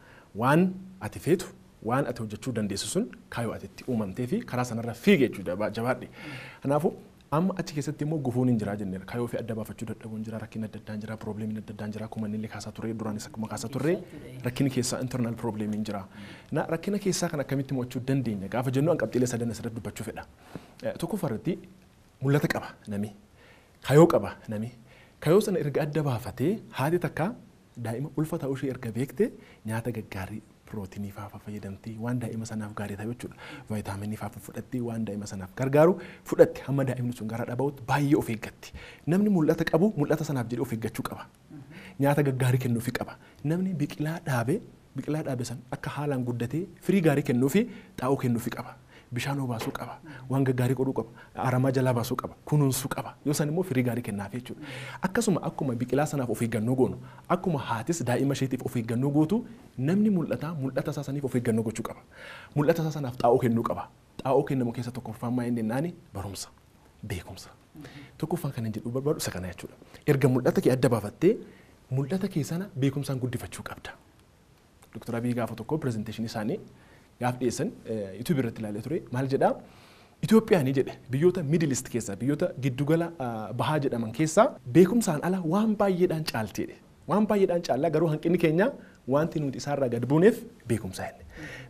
Waan ati feetu waan ati hojjechuu dandeessu sun kaayuu ati itti uumamtee fi karaa sanarra fiigi jechuudha jabaadhe. Kanaafuu amma achi keessatti immoo gufuun hin jira jenneera. Kaayuu fi adda baafachuu dadhabuun jira, rakkinni adda addaan jira, probleemiin adda addaan jira. Akkuma inni kaasaa ture duraanis akkuma kaasaa turre rakkinni keessaa internal probleemiin jira. Na rakkina keessaa kan akkamitti mo'achuu dandeenya gaafa jennu an qabxiilee sadan asirratti dubbachuu fedha. Tokkoffaa irratti mul'ata qaba nami. Kaayoo qaba nami. Kaayoo sana erga adda baafatee haati takka daa'ima ulfa ta'uu ishee erga beekte nyaata gaggaarii pirootinii fa'aa fayyadamtee waan daa'ima sanaaf gaarii ta'e jechuudha. Vaayitaaminii fa'aa fudhattee waan daa'ima sanaaf gargaaru fudhatte hamma daa'imni sun gara dhaba'utti baay'ee of eeggatti. Namni mul'ata qabu mul'ata sanaaf jedhee of eeggachuu qaba. Nyaata gaggaarii kennuufii qaba. Namni biqilaa dhaabe san akka haalaan guddatee firii gaarii kennuufi xaa'oo kennuufii qaba. Bishaan obaasuu qaba, waan gaggaarii godhuu qaba, aramaa jalaa baasuu qaba, kunuunsuu qaba. Yoo san immoo firii gaarii kennaaf jechuudha. Akkasuma akkuma biqilaa sanaaf of eeggannoo goonu, akkuma haatis daa'ima isheetiif of eeggannoo gootu, namni mul'ataa mul'ata isaa saniif of eeggannoo gochuu qaba. Mul'ata isaa sanaaf xaa'oo kennuu qaba. Xaa'oo kennamu keessa tokkoffaan maal inni naani barumsa, beekumsa. Tokkoffaan kan hin jedhu barbaadu isa kana jechuudha. Erga mul'ata kee adda baafattee mul'ata kee sana beekumsaan guddifachuu qabda. Dr. Abiy gaafa tokko pirezenteeshinii isaanii gaaf dhiyeessan YouTube irratti ilaalee ture maal jedhaa Itoophiyaan jedhe biyyoota Middle East keessaa biyyoota giddugala bahaa jedhaman keessaa beekumsaan ala waan baay'eedhaan caalteedha. Waan baay'eedhaan caallaa garuu hanqinni keenya wanti nuti isaarraa gad buuneef beekumsa inni.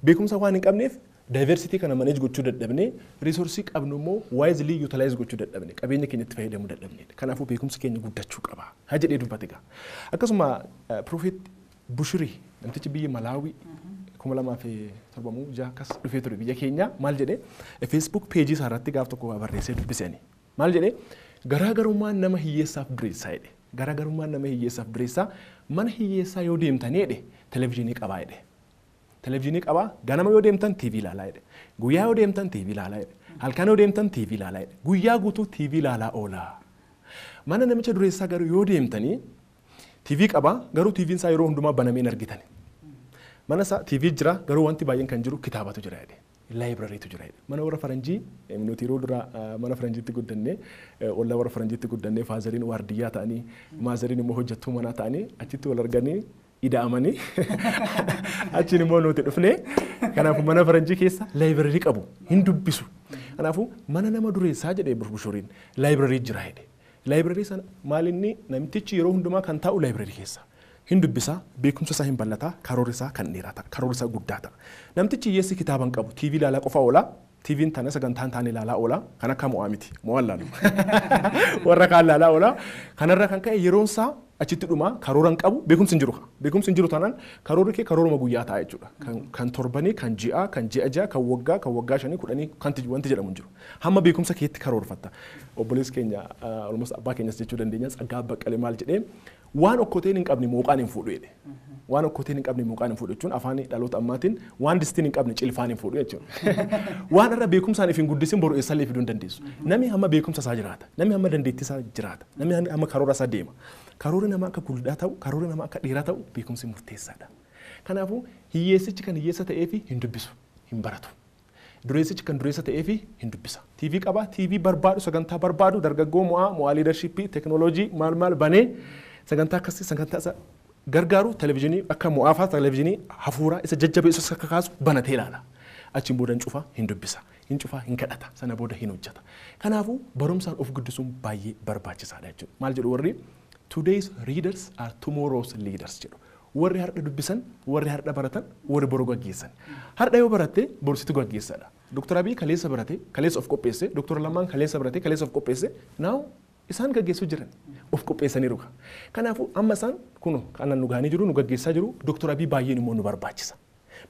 Beekumsa waan hin qabneef diversity kana manage gochuu dadhabne resource qabnu immoo wisely utilize gochuu dadhabne qabeenya keenya itti fayyadamuu dadhabne. Kanaafuu beekumsi keenya guddachuu qaba. Haa jedhee dubbate egaa. Akkasuma Prophet Bushirii namtichi biyya Malaawii 2007 akkas dhufee ture biyya keenya maal jedhee Facebook peejii isaa irratti gaaf tokko barreessee dubbiseen maal jedhee garaagarummaan nama hiyyeessaaf dureessaa jedhe garaagarummaan nama hiyyeessaaf dureessaa mana hiyyeessaa yoo deemtanii jedhe televezyiinii qabaa jedhe televezyiinii qabaa ganama yoo deemtan TV ilaalaa jedhe guyyaa yoo deemtan TV ilaalaa jedhe halkan yoo deemtan TV ilaalaa jedhe guyyaa guutuu TV ilaalaa oola mana namicha dureessaa garuu yoo deemtanii TV qabaa garuu TV'n isaa yeroo hundumaa banamee hin argitani. Mana isaa TV jira garuu wanti baay'een kan jiru kitaabatu jira jedhe. Laayibrariitu jira jedhe. Mana warra faranjii nuti yeroo dura mana faranjiitti guddannee ollaa warra faranjiitti guddannee faazariin waardiyyaa ta'anii maazariin immoo hojjettuu manaa ta'anii achitti wal arganii ida'amanii achiin immoo nuti dhufnee kanaafuu mana faranjii keessa laayibrarii qabu hin dubbisu. Kanaafuu mana nama dureessaa jedhee Bushuriin laayibrarii jira jedhe. Laayibrarii sana maalinni namtichi yeroo hundumaa kan taa'u laayibrarii keessa. Hin dubbisaa, beekumsa isaa hin bal'ataa, karoorri isaa kan dheeraa ta'a, karoorri isaa guddaa ta'a. Namtichi hiyyeessi kitaaba hin qabu, TV ilaalaa qofa oola, TV'n tana sagantaan taane ilaalaa oola, kan akka mo'aa miti, mo'aan laalu. Warra kaan ilaalaa oola. Kanarra kan ka'e yeroon isaa Achitti dhuma karoora hin qabu, beekumsi hin jiru. Beekumsi hin jiru taanaan karoorri kee karooruma guyyaa ta'a jechuudha. Kan torbanii, kan ji'aa, kan ji'a ja'a, kan waggaa, kan waggaa 5, 10 kan wanti jedhamu hin jiru. Hamma beekumsa keetti karoorfatta. Obboleessi keenya almost abbaa keenyas jechuu dandeenya, Tsaggaa Baqqalee maal jedhee, waan okkoteen hin qabne mooqaan hin fuudhu jedhe. Waan okkoteen hin qabne mooqaan hin fuudhu jechuun afaan dhaloota ammaatiin waan distiin hin qabne cilfaan hin fuudhu jechuudha. Waan irra beekumsaan if hin guddisin boru eessallee fiduu hin dandeessu. Namni hamma beekumsa isaa jiraata. Namni hamma dandeettii isaa jiraata. Namni hamma karoora isaa deema. Karoorri namaa akka guddaa ta'u, karoorri namaa akka dheeraa ta'u beekumsi murteessaadha. Kanaafuu hiyyeessichi kan hiyyeessa ta'eef hin dubbisu, hin baratu. Dureessichi kan dureessa ta'eef hin dubbisa. TV qaba, TV barbaadu, sagantaa barbaadu, dargaggoo mo'aa, mo'aa liidarshiippii, teekinooloojii maal maal banee sagantaa akkasii sagantaa isa gargaaru televezyiinii akka mo'aafaa televezyiinii hafuuraa isa jajjabeessu isa kakaasu banatee ilaala. Achiin booda hin cufaa hin dubbisa, hin cufaa hin kadhata, sana booda hin hojjeta. Kanaafuu barumsaan of guddisuun baay'ee barbaachisaadha jechuudha. Maal jedhu warri today's readers are tomorrow's leaders jedhu. Warri har'a dubbisan, warri har'a baratan, warri boru gaggeessan. Har'a yoo baratte borsitu gaggeessadha. Dr. Abiy kaleessa barate, kaleessa of qopheesse, Dr. Lammaan kaleessa barate, kaleessa of qopheesse, now isaan gaggeessuu jiran of qopheessaniiru. Kanaafuu amma isaan kun kanan nu gahanii jiru, nu gaggeessaa jiru, Dr. Abiy baay'een immoo nu barbaachisa.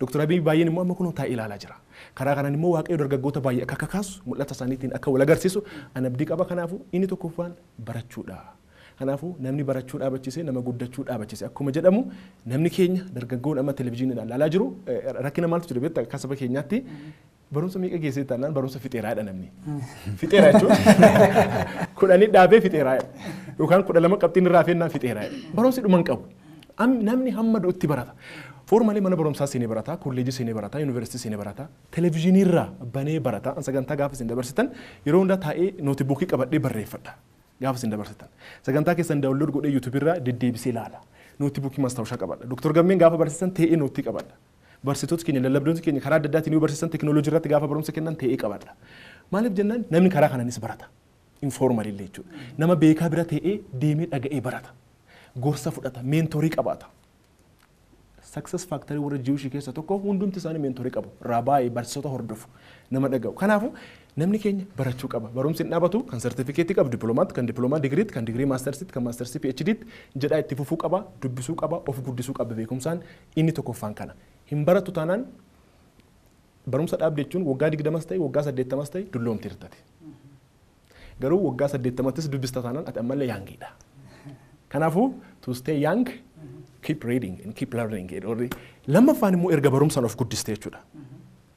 Dr. Abiy baay'een immoo amma kun taa'ee ilaalaa jira. Karaa kanaan immoo Waaqayyo dargaggoota baay'ee akka kakaasu, mul'ata isaaniitiin akka wal agarsiisu an abdii qaba. Kanaafuu inni tokkoffaan barachuudha. Kanaafuu namni barachuu dhaabachise nama guddachuu dhaabachise akkuma jedhamu namni keenya dargaggoon amma televezyiiniidhaan ilaalaa jiru rakkina maaltu jira beektaa akka saba keenyaatti barumsa meeqa geessee taanaan barumsa fixeeraadha namni. Fixeera jechuun 10 dhaabee fixeeraadha yookaan 12 qabxiin irraa feennaan fixeeraadha. Barumsi dhuma hin qabu. Namni hamma du'utti barata. Foormaalee mana barumsaa seenee barata, kolleejii seenee barata, yuunivarsiitii seenee barata, televezyiiniirraa banee barata. An sagantaa gaafa isin dabarsitan yeroo hundaa taa'ee nootibuukii qabadhee barreeffadha. Gaafa isin dabarsitan. Sagantaa keessan daawunlood godhee yuutuubiirraa deddeebisee ilaala. Nootibuukii mastaawushaa qabadha. Doktor Gammeen gaafa barsiisan ta'ee nootii qabadha. Barsiisota keenya lallabdoota keenya karaa adda addaatiin yoo barsiisan teekinooloojii irratti gaafa barumsa kennan ta'ee qabadha. Maaliif jennaan namni karaa kanaanis barata. Informal illee jechuudha. Nama beekaa bira ta'ee deemee dhaga'ee barata. Gorsa fudhata, meentorii qabaata. Success factory warra jiwushii keessa tokko hundumti isaanii meentorii qabu. Rabaayee barsiisota hordofu nama dhaga'u. Kanaafuu namni keenya barachuu qaba. Barumsi hin dhaabatu kan sertifikeetii qabu dippiloomaatti, kan dippiloomaa digiriitti, kan digirii maastersiitti, kan maastersii PhDtti jedhaa itti fufuu qaba, dubbisuu qaba, of guddisuu qaba beekumsaan inni tokkoffaan kana. Hin baratu taanaan barumsa dhaabde jechuun waggaa 20 ta'e waggaa 80 ta'e dulloomti hirtate. Garuu waggaa 80ttis dubbista taanaan ati ammallee yaangiidha. Kanaafuu to stay young keep reading and keep learning. Lammaffaan immoo erga barumsaan of guddiste jechuudha.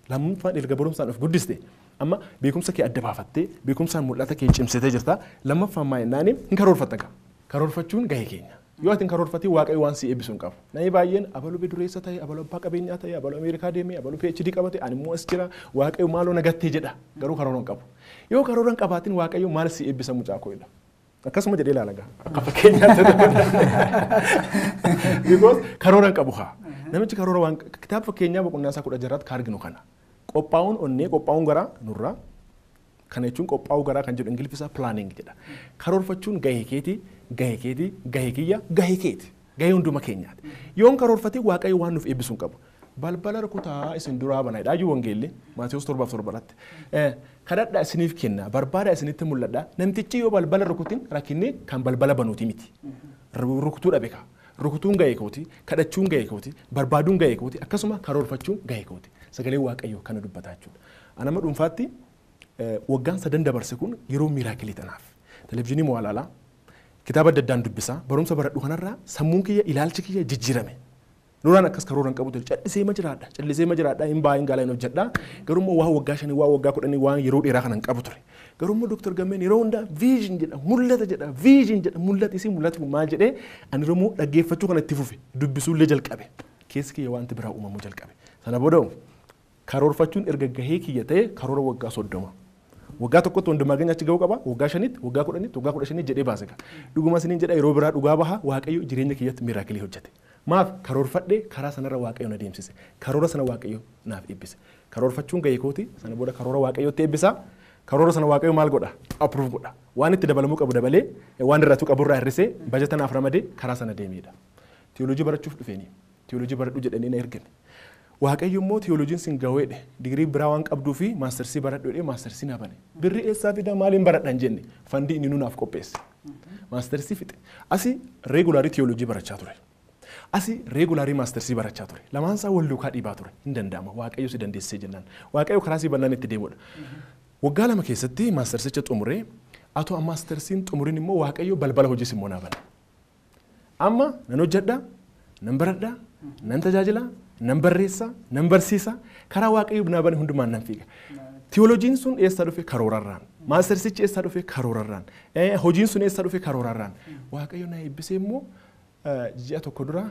Lammaffaan erga barumsaan of guddiste amma beekumsa kee adda baafattee beekumsaan mul'ata kee cimsitee jirta. Lammaffaan maa jennaan hin karoorfatta gaa. Karoorfachuun gahee keenya. Yoo ati hin karoorfatiin Waaqayyo waan si eebbisu hin qabu. Namni baay'een abaluu dureessa ta'e, abaluu abbaa qabeenyaa ta'e, abaluu Ameerikaa deeme, abaluu PhD qabate, ani immoo as jira, Waaqayyo maaloo nagattee jedha. Garuu karoora hin qabu. Yoo karoora hin qabaatin Waaqayyo maal si eebbisa mucaa koo jedha. Akkasuma jedhee ilaala gaa. Akka fakkeenyaatti. Because karoora hin qabu haa. Namichi karoora waan kitaaba fakkeenyaa boqonnaa isaa 16 ka arginu kana. Qophaa'uun onnee qophaa'uun garaa nurraa. Kana jechuun qophaa'uu garaa kan jedhu Ingiliffi isaa planning jedha. Karoorfachuun gahee keetii, gahee keetii, gahee kiyya, gahee keeti. Gahee hunduma keenyaati. Yoon karoorfatee Waaqayyo waan nuuf eebbisu hin qabu. Balbala rukutaa isin duraa banaa jedha wangeelli Maatewos 7:7 irratti. Kadhadhaa isiniif kenna, barbaadaa isinitti mul'adha. Namtichi yoo balbala rukutin rakkinni kan balbala banuuti miti. Rukutuu dhabe kaa. Rukutuun gahee kooti, kadhachuun gahee kooti, barbaaduun gahee kooti, akkasuma karoorfachuun gahee kooti. Sagalee Waaqayyoo kana dubbataa jechuudha. Ani amma dhuunfaatti waggaan 3 dabarse kun yeroo miraakilii tanaaf. Televezyiinii moo ilaalaa, kitaaba adda addaan dubbisaa, barumsa baradhu kanarraa sammuun kiyya ilaalchi kiyya jijjiirame. Duraan akkas karoora hin qabu ture. Callisee ma jiraadha, callisee ma jiraadha, hin baay'een gaalaa hin hojjedha. Garuu immoo waan waggaa 5, waan waggaa 10, waan yeroo dheeraa kana hin qabu ture. Garuu immoo Dr. Gammeen yeroo hundaa vision jedha, mul'ata jedha, vision jedha, mul'ati isii mul'ati kun maal jedhee ani immoo dhaggeeffachuu kana itti fufe, dubbisuullee jalqabe. Keessi kiyya wanti biraa uumamuu jalqabe. Sana booda karoorfachuun erga gahee kiyya ta'e karoora waggaa 30. Waggaa tokkotti hundumaa keenya achi ga'uu qaba, waggaa 5tti, waggaa 10tti, waggaa 15 jedhee baase gaa. Dhuguma isiniin jedha yeroo biraa dhugaa baha Waaqayyo jireenya kiyyatti miraakilii hojjete. Maaf karoorfadhee karaa sanarra Waaqayyo na deemsise. Karoora sana Waaqayyo naaf eebbise. Karoorfachuun gahee kooti, sana booda karoora Waaqayyootti eebbisa. Karoora sana Waaqayyo maal godha? Approve godha. Waan itti dabalamuu qabu dabalee, waan irratuu qabu irraa hir'isee, bajata naaf ramadee karaa sana deemedha. Teoloojii barachuuf dhufeeni. Teoloojii baradhu jedhanii na ergan. Waaqayyo immoo tiyooloojiin sin gaweedhe digirii biraa waan qabduu fi maastarsii baradhu jedhee maastarsii na bane. Birri eessaa fidaa maaliin baradhan jenne fandii inni nunaaf qopheesse. Maastarsii fixe. Asi reegulaarii tiyooloojii barachaa ture. Asi reegulaarii maastarsii barachaa ture. Lamaan isaa wal duukaa dhiibaa ture. Hin danda'ama. Waaqayyo si dandeessisee jennaan. Waaqayyo karaa si bannaan itti deemudha. Waggaa 2 keessatti maastarsicha xumuree atoo maastarsiin xumuriin immoo Waaqayyo balbala hojiis immoo naa bane. Amma nan hojjedha, nan baradha, nan tajaajila, nan barreessa, nan barsiisa, karaa Waaqayyo naa bane hundumaan nan fiiga. Tiyooloojiin sun eessaa dhufe karoorarraan, maastarsichi eessaa dhufe karoorarraan, hojiin sun eessaa dhufe karoorarraan. Waaqayyo na eebbisee immoo ji'a tokko dura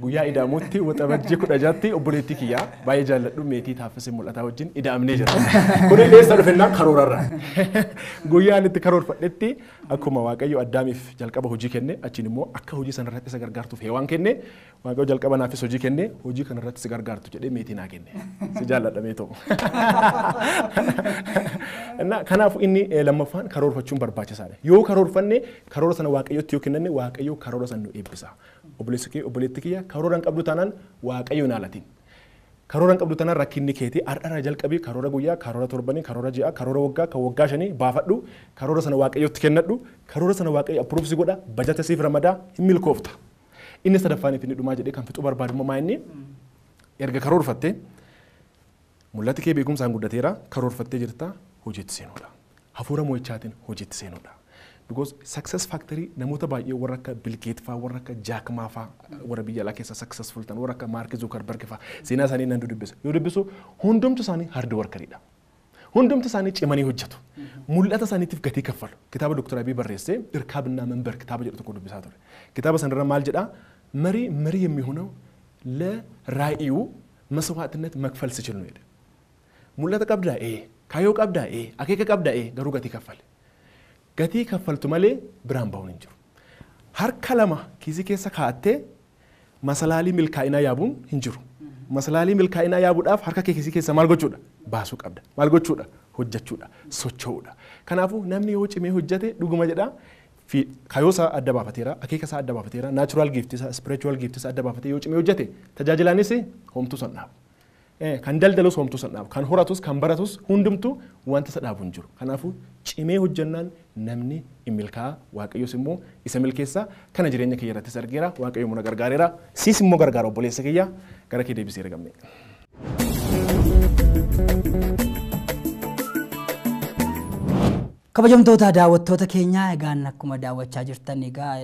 guyyaa ida'amutti waxabajjii 16tti obboleettii kiyyaa baay'ee jaalladhu meetii taaffisee mul'ataa wajjin ida'amnee jira. Kun illee eessaa dhufe innaan karoorarraan. Guyyaan itti karoorfadhetti akkuma Waaqayyo Addaamiif jalqaba hojii kenne achiin immoo akka hojii sanarratti isa gargaartuuf Heewaan kenne Waaqayyo jalqaba naafis hojii kenne hojii kanarratti si gargaartu jedhee meetii naa kenne. Si jaalladha meetoo. Kanaafuu inni lammaffaan karoorfachuun barbaachisaadha. Yoo karoorfanne karoora sana Waaqayyotti yoo kennanne Waaqayyo karoora sana nu eebbisa. Obboleessi kee obboleetti kiyya karoora hin qabdu taanaan Waaqayyo hin haalatin. Karoora hin qabdu taanaan rakkinni keetii har'arraa jalqabii karoora guyyaa, karoora torbanii, karoora ji'a, karoora waggaa, kan waggaa 5 baafadhu, karoora sana Waaqayyotti kennadhu, karoora sana Waaqayyo approofsi godha, bajata siif ramadaa hin milkoofta. Inni sadaffaan fi inni dhumaa jedhee kan fixuu barbaadu maa inni erga karoorfattee mul'ati kee beekumsaan guddateera karoorfattee jirta hojiitti seenuudha. Hafuura mo'ichaatiin hojiitti seenuudha. Because success factory namoota baay'ee warra akka Bill Gates faa, warra akka Jack Ma faa, warra biyya alaa keessa successful ta'an, warra akka Mark Zuckerberg faa seenaa isaanii nan dubbisa. Yoo dubbisu hundumtu isaanii hard workeridha. Hundumtu isaanii cimanii hojjetu. Mul'ata isaaniitiif gatii kaffalu. Kitaaba Dr. Abiy barreessee Irkaabinaa መንበር kitaaba jedhu tokko dubbisaa ture. Kitaaba sanarra maal jedhaa? መሪ መሪ የሚሆነው ለራእዩ መስዋዕትነት መክፈል ሲችል ነው። Mul'ata qabdaa ee, kaayyoo qabdaa ee, akeeka qabdaa ee, garuu gatii kaffale. Gatii kaffaltu malee biraan bahuun hin jiru. Harka lama kiisii keessa kaa'attee masalaalii milkaa'inaa yaabuun hin jiru. Masalaalii milkaa'inaa yaabuudhaaf harka kee kiisii keessa maal gochuudha? Baasuu qabda. Maal gochuudha? Hojjechuudha. Socho'uudha. Kanaafuu namni yoo cimee hojjete dhuguma jedhaa kaayyoo isaa adda baafateera, akeeka isaa adda baafateera, natural gift isaa, spiritual gift isaa adda baafatee yoo cimee hojjete tajaajilaanis homtuu san dhaabu. Kan daldalus homtuu san dhaabu, kan horatus, kan baratus hundumtuu wanta isa dhaabu hin jiru. Kanaafuu cimee hojjennaan namni hin milkaa'a, Waaqayyos immoo isa milkeessa. Kana jireenya kiyya irrattis argeera, Waaqayyo immoo na gargaareera, siis immoo gargaara obboleessa kiyya gara kee deebisee ergamne. Kabajamtoota daawwattoota keenyaa egaan akkuma daawwachaa jirtan egaa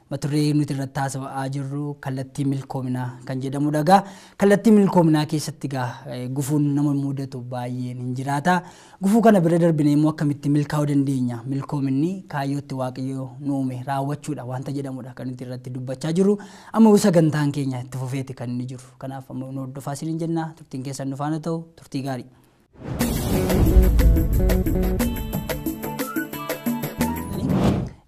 mata duree nuti irratti haasa'aa jirru kallattii milkoominaa kan jedhamudha. Egaa kallattii milkoominaa keessatti egaa gufuun nama mudatu baay'een hin jiraata. Gufuu kana bira darbinee immoo akkamitti milkaa'uu dandeenya? Milkoominni kaayyootti Waaqayyo nu uume raawwachuudha wanta jedhamudha kan nuti irratti dubbachaa jirru. Amma sagantaan keenya itti fufeeti kan inni jiru. Kanaaf amma nu hordofaa isiniin jenna. Turtiin keessan nu faana ta'u turtii gaarii.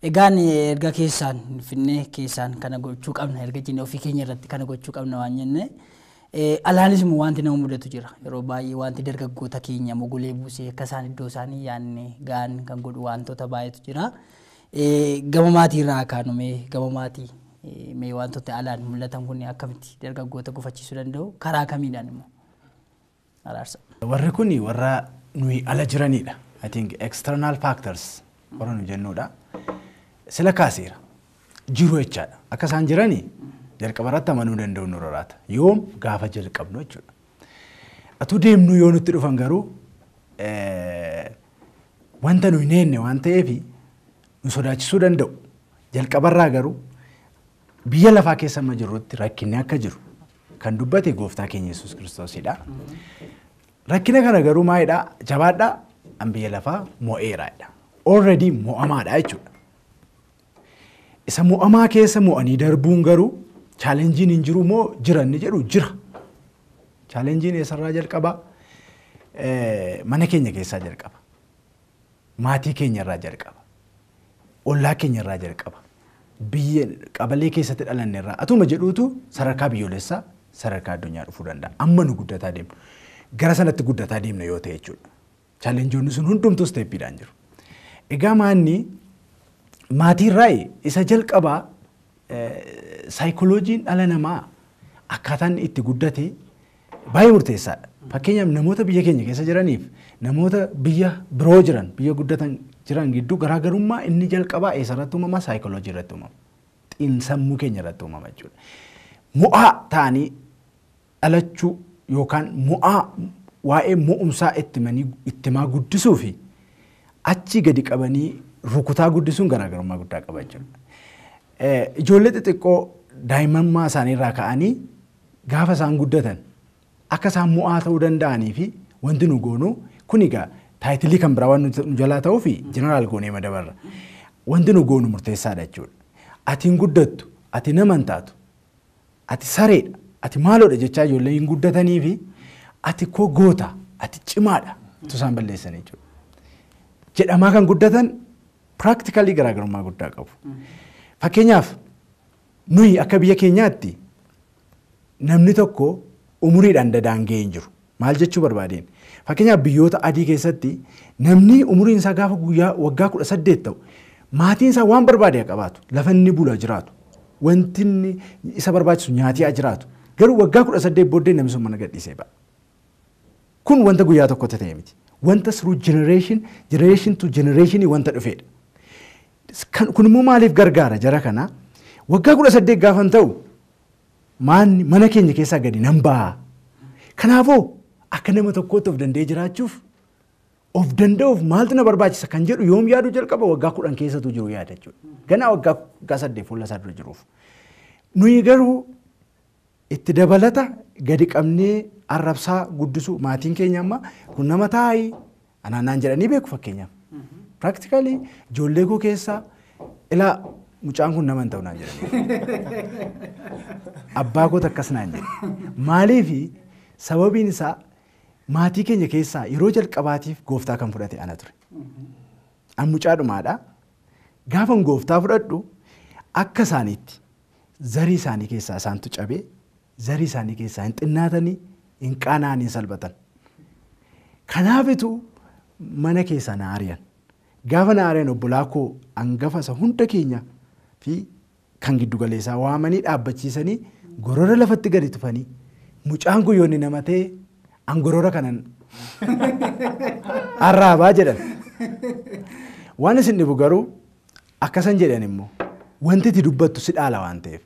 Egaan erga keessaan Finfinnee keessaan kana gochuu qabna erga jennee ofii keenya irratti kana gochuu qabna waan jenne alaanis immoo wanti nama mudatu jira. Yeroo baay'ee wanti dargaggoota keenya mogolee buusee akka isaan iddoo isaanii yaadne ga'an kan godhu wantoota baay'eetu jira. Gama maatii irraa kaanumee gama maatii mee wantoota alaan mul'atan kun akkamitti dargaggoota gufachiisuu danda'u karaa kamiidhaan immoo araarsa. Warri kun warra nuyi ala jiranidha. I think external factors warra nu jennudha. Sila kaaseera jiru jechaadha. Akka isaan jiranii jalqaba irratti amanuu danda'u nu raraata. Yoom gaafa jalqabnu jechuudha. Atuu deemnu yoo nutti dhufan garuu wanta nu hin eenne waan ta'eef nu sodaachisuu danda'u. Jalqabarraa garuu biyya lafaa keessa amma jirrutti rakkinni akka jiru kan dubbate gooftaa keenya Yesuus Kiristoosidha. Rakkina kana garuu maalidha? Jabaadhaa an biyya lafaa mo'eeraadha. Already mo'amaadha jechuudha. Isa mo'amaa keessa mo'anii darbuun garuu chaalenjiin hin jiru moo jira inni jedhu jira. Chaalenjiin eessarraa jalqaba? Mana keenya keessaa jalqaba. Maatii keenya irraa jalqaba. Ollaa keenya irraa jalqaba. Biyya qabalee keessatti dhalanne irraa atuma jedhuutu sadarkaa biyyoolessaa sadarkaa addunyaa dhufuu danda'a. Amma nu guddataa deemnu. Gara sanatti guddataa deemna yoo ta'e jechuudha. Chaalenjoonni sun hundumtuu steeppiidhaan jiru. Egaa maanni maatiirraa isa jalqabaa saayikolojiin dhala namaa akkaataan itti guddate Baay'ee murteessaadha. Fakkeenyaaf namoota biyya keenya keessa jiraniif namoota biyya biroo jiran biyya guddatan jiran gidduu garaagarummaa inni jalqabaa eessarratti uumama? Saayikooloojii irratti uumama. Xiinsammuu keenya irratti uumama jechuudha. Mo'aa ta'anii dhalachuu yookaan mo'aa waa'ee mo'umsaa ittimaa guddisuu fi achi gadi qabanii rukutaa guddisuun garaagarummaa guddaa qaba jechuudha. Ijoollee xixiqqoo daa'imummaa isaanii irraa ka'anii gaafa isaan guddatan akka isaan mo'aa ta'uu danda'anii fi wanti nu goonu kun egaa taayitilii kan biraa waan nu jalaa ta'uu fi jeneraal goonee madabarra. Wanti nu goonu murteessaadha jechuudha. Ati hin guddattu, ati nama hin taatu, ati sareedha, ati maaloodha jechaa ijoollee hin guddatanii fi ati koo goota, ati cimaadha utuu isaan balleessan jechuudha. Jedhamaa kan guddatan piraaktikalii garaagarummaa guddaa qabu. Fakkeenyaaf nuyi akka biyya keenyaatti namni tokko umuriidhaan dadaangee hin jiru. Maal jechuu barbaadeen? Fakkeenyaaf biyyoota adii keessatti namni umuriin isaa gaafa guyyaa waggaa 18 ta'u maatiin isaa waan barbaade haa qabaatu, lafa inni bula jiraatu, wanti inni isa barbaachisu nyaatii haa jiraatu. Garuu waggaa 18 booddee namni sun mana gadhiisee ba'a. Kun wanta guyyaa tokkotti ta'e miti. Wanta through generation, generation to generation wanta dhufedha. Kun immoo maaliif gargaara jara kana? Waggaa 18 gaafan ta'u maanni mana keenya keessaa gadi nan ba'a. Kanaafuu akka nama tokkootti of danda'ee jiraachuuf of danda'uuf maaltu na barbaachisa kan jedhu yoom yaaduu jalqaba waggaa 10 keessatu jiru yaada jechuudha. Ganaa waggaa 8 fuula isaa dura jiruuf. Nuyi garuu itti dabalata gadi qabnee arrabsaa guddisuu maatiin keenya amma kun nama taa'i anaanaan jedhanii beeku fakkeenyaaf. Practically ijoollee koo keessaa ilaa mucaan kun nama hin ta'u naan jedhanii. Abbaa koo akkas naan jedhe. Maaliifi sababiin isaa maatii keenya keessaa yeroo jalqabaatiif gooftaa kan fudhate ana ture. An mucaa dhumaadha. Gaafan gooftaa fudhadhu akka isaaniitti zarii isaanii keessaa isaantu cabee zarii isaanii keessaa hin xinnaatanii hin qaana'anii hin salphatan. Kanaafitu mana keessaa na ari'an. Gaafa na ari'an obbolaa koo hangafa isa hunda keenya fi kan giddu galeessaa waamanii dhaabbachiisanii gorora lafatti gadi tufanii mucaan kun yoonni nama ta'e an gorora kanan arraabaa jedhan. Waan isin dhibu garuu akkasan jedhan immoo wanti itti dubbattu si dhaala waan ta'eef.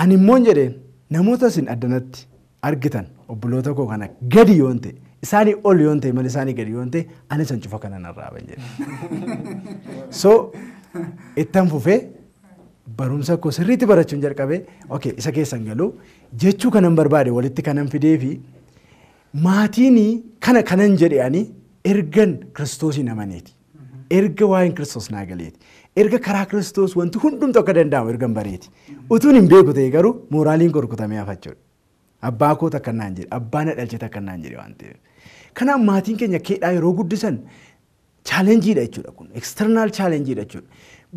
Ani immoo jedheen namoota isin addanatti argitan obboloota koo kana gadi yoon ta'e isaanii ol yoon ta'e malee isaanii gadi yoon ta'e ani san cufa kanan arraaban jedhe. So ittan fufee barumsa koo sirriitti barachuun jalqabee okay isa keessan galuu jechuu kanan barbaade walitti kanan fidee fi maatiin kana kanan jedhe ani ergan Kiristoosiin amaneeti. Erga waa'een Kiristoos naa galeeti. Erga karaa Kiristoos wanti hundumtu akka danda'amu ergan bareeti. Utuun hin beeku ta'e garuu mooraaliin koo rukutamee hafa jechuudha. Abbaa koo takka naan jedhe, abbaa na dhalche takka naan jedhe waan ta'eef. Kanaaf maatiin keenya keedhaa yeroo guddisan chaalenjiidha jechuudha kun. External chaalenjiidha jechuudha.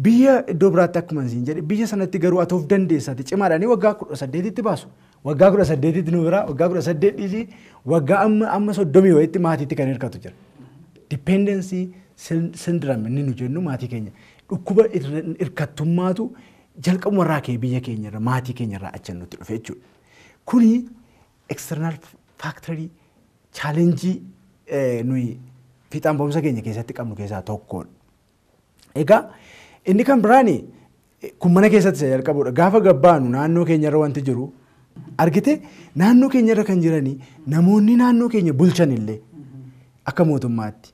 Biyya iddoo biraatti akkuma isin jedhe biyya sanatti garuu ati of dandeessaati cimaadhaanii waggaa 18tti baasu. Waggaa 18tti nu biraa waggaa 18 dhiisii waggaa amma 30 wayiitti maatiitti kan hirkatu jira. Dependency syndrome inni nu jennu maatii keenya dhukkuba hirkattummaatu jalqabuma irraa ka'ee biyya keenya irra maatii keenya irraa achi nutti dhufe jechuudha. Kuni external factory challenge nuyi fiixaan ba'umsa keenya keessatti qabnu keessaa tokkodha. Egaa inni kan biraani kun mana keessatti isa jalqabudha. Gaafa gabbaanu naannoo keenya irra wanti jiru argite naannoo keenya irra kan jiranii namoonni naannoo keenya bulchan illee akka mootummaatti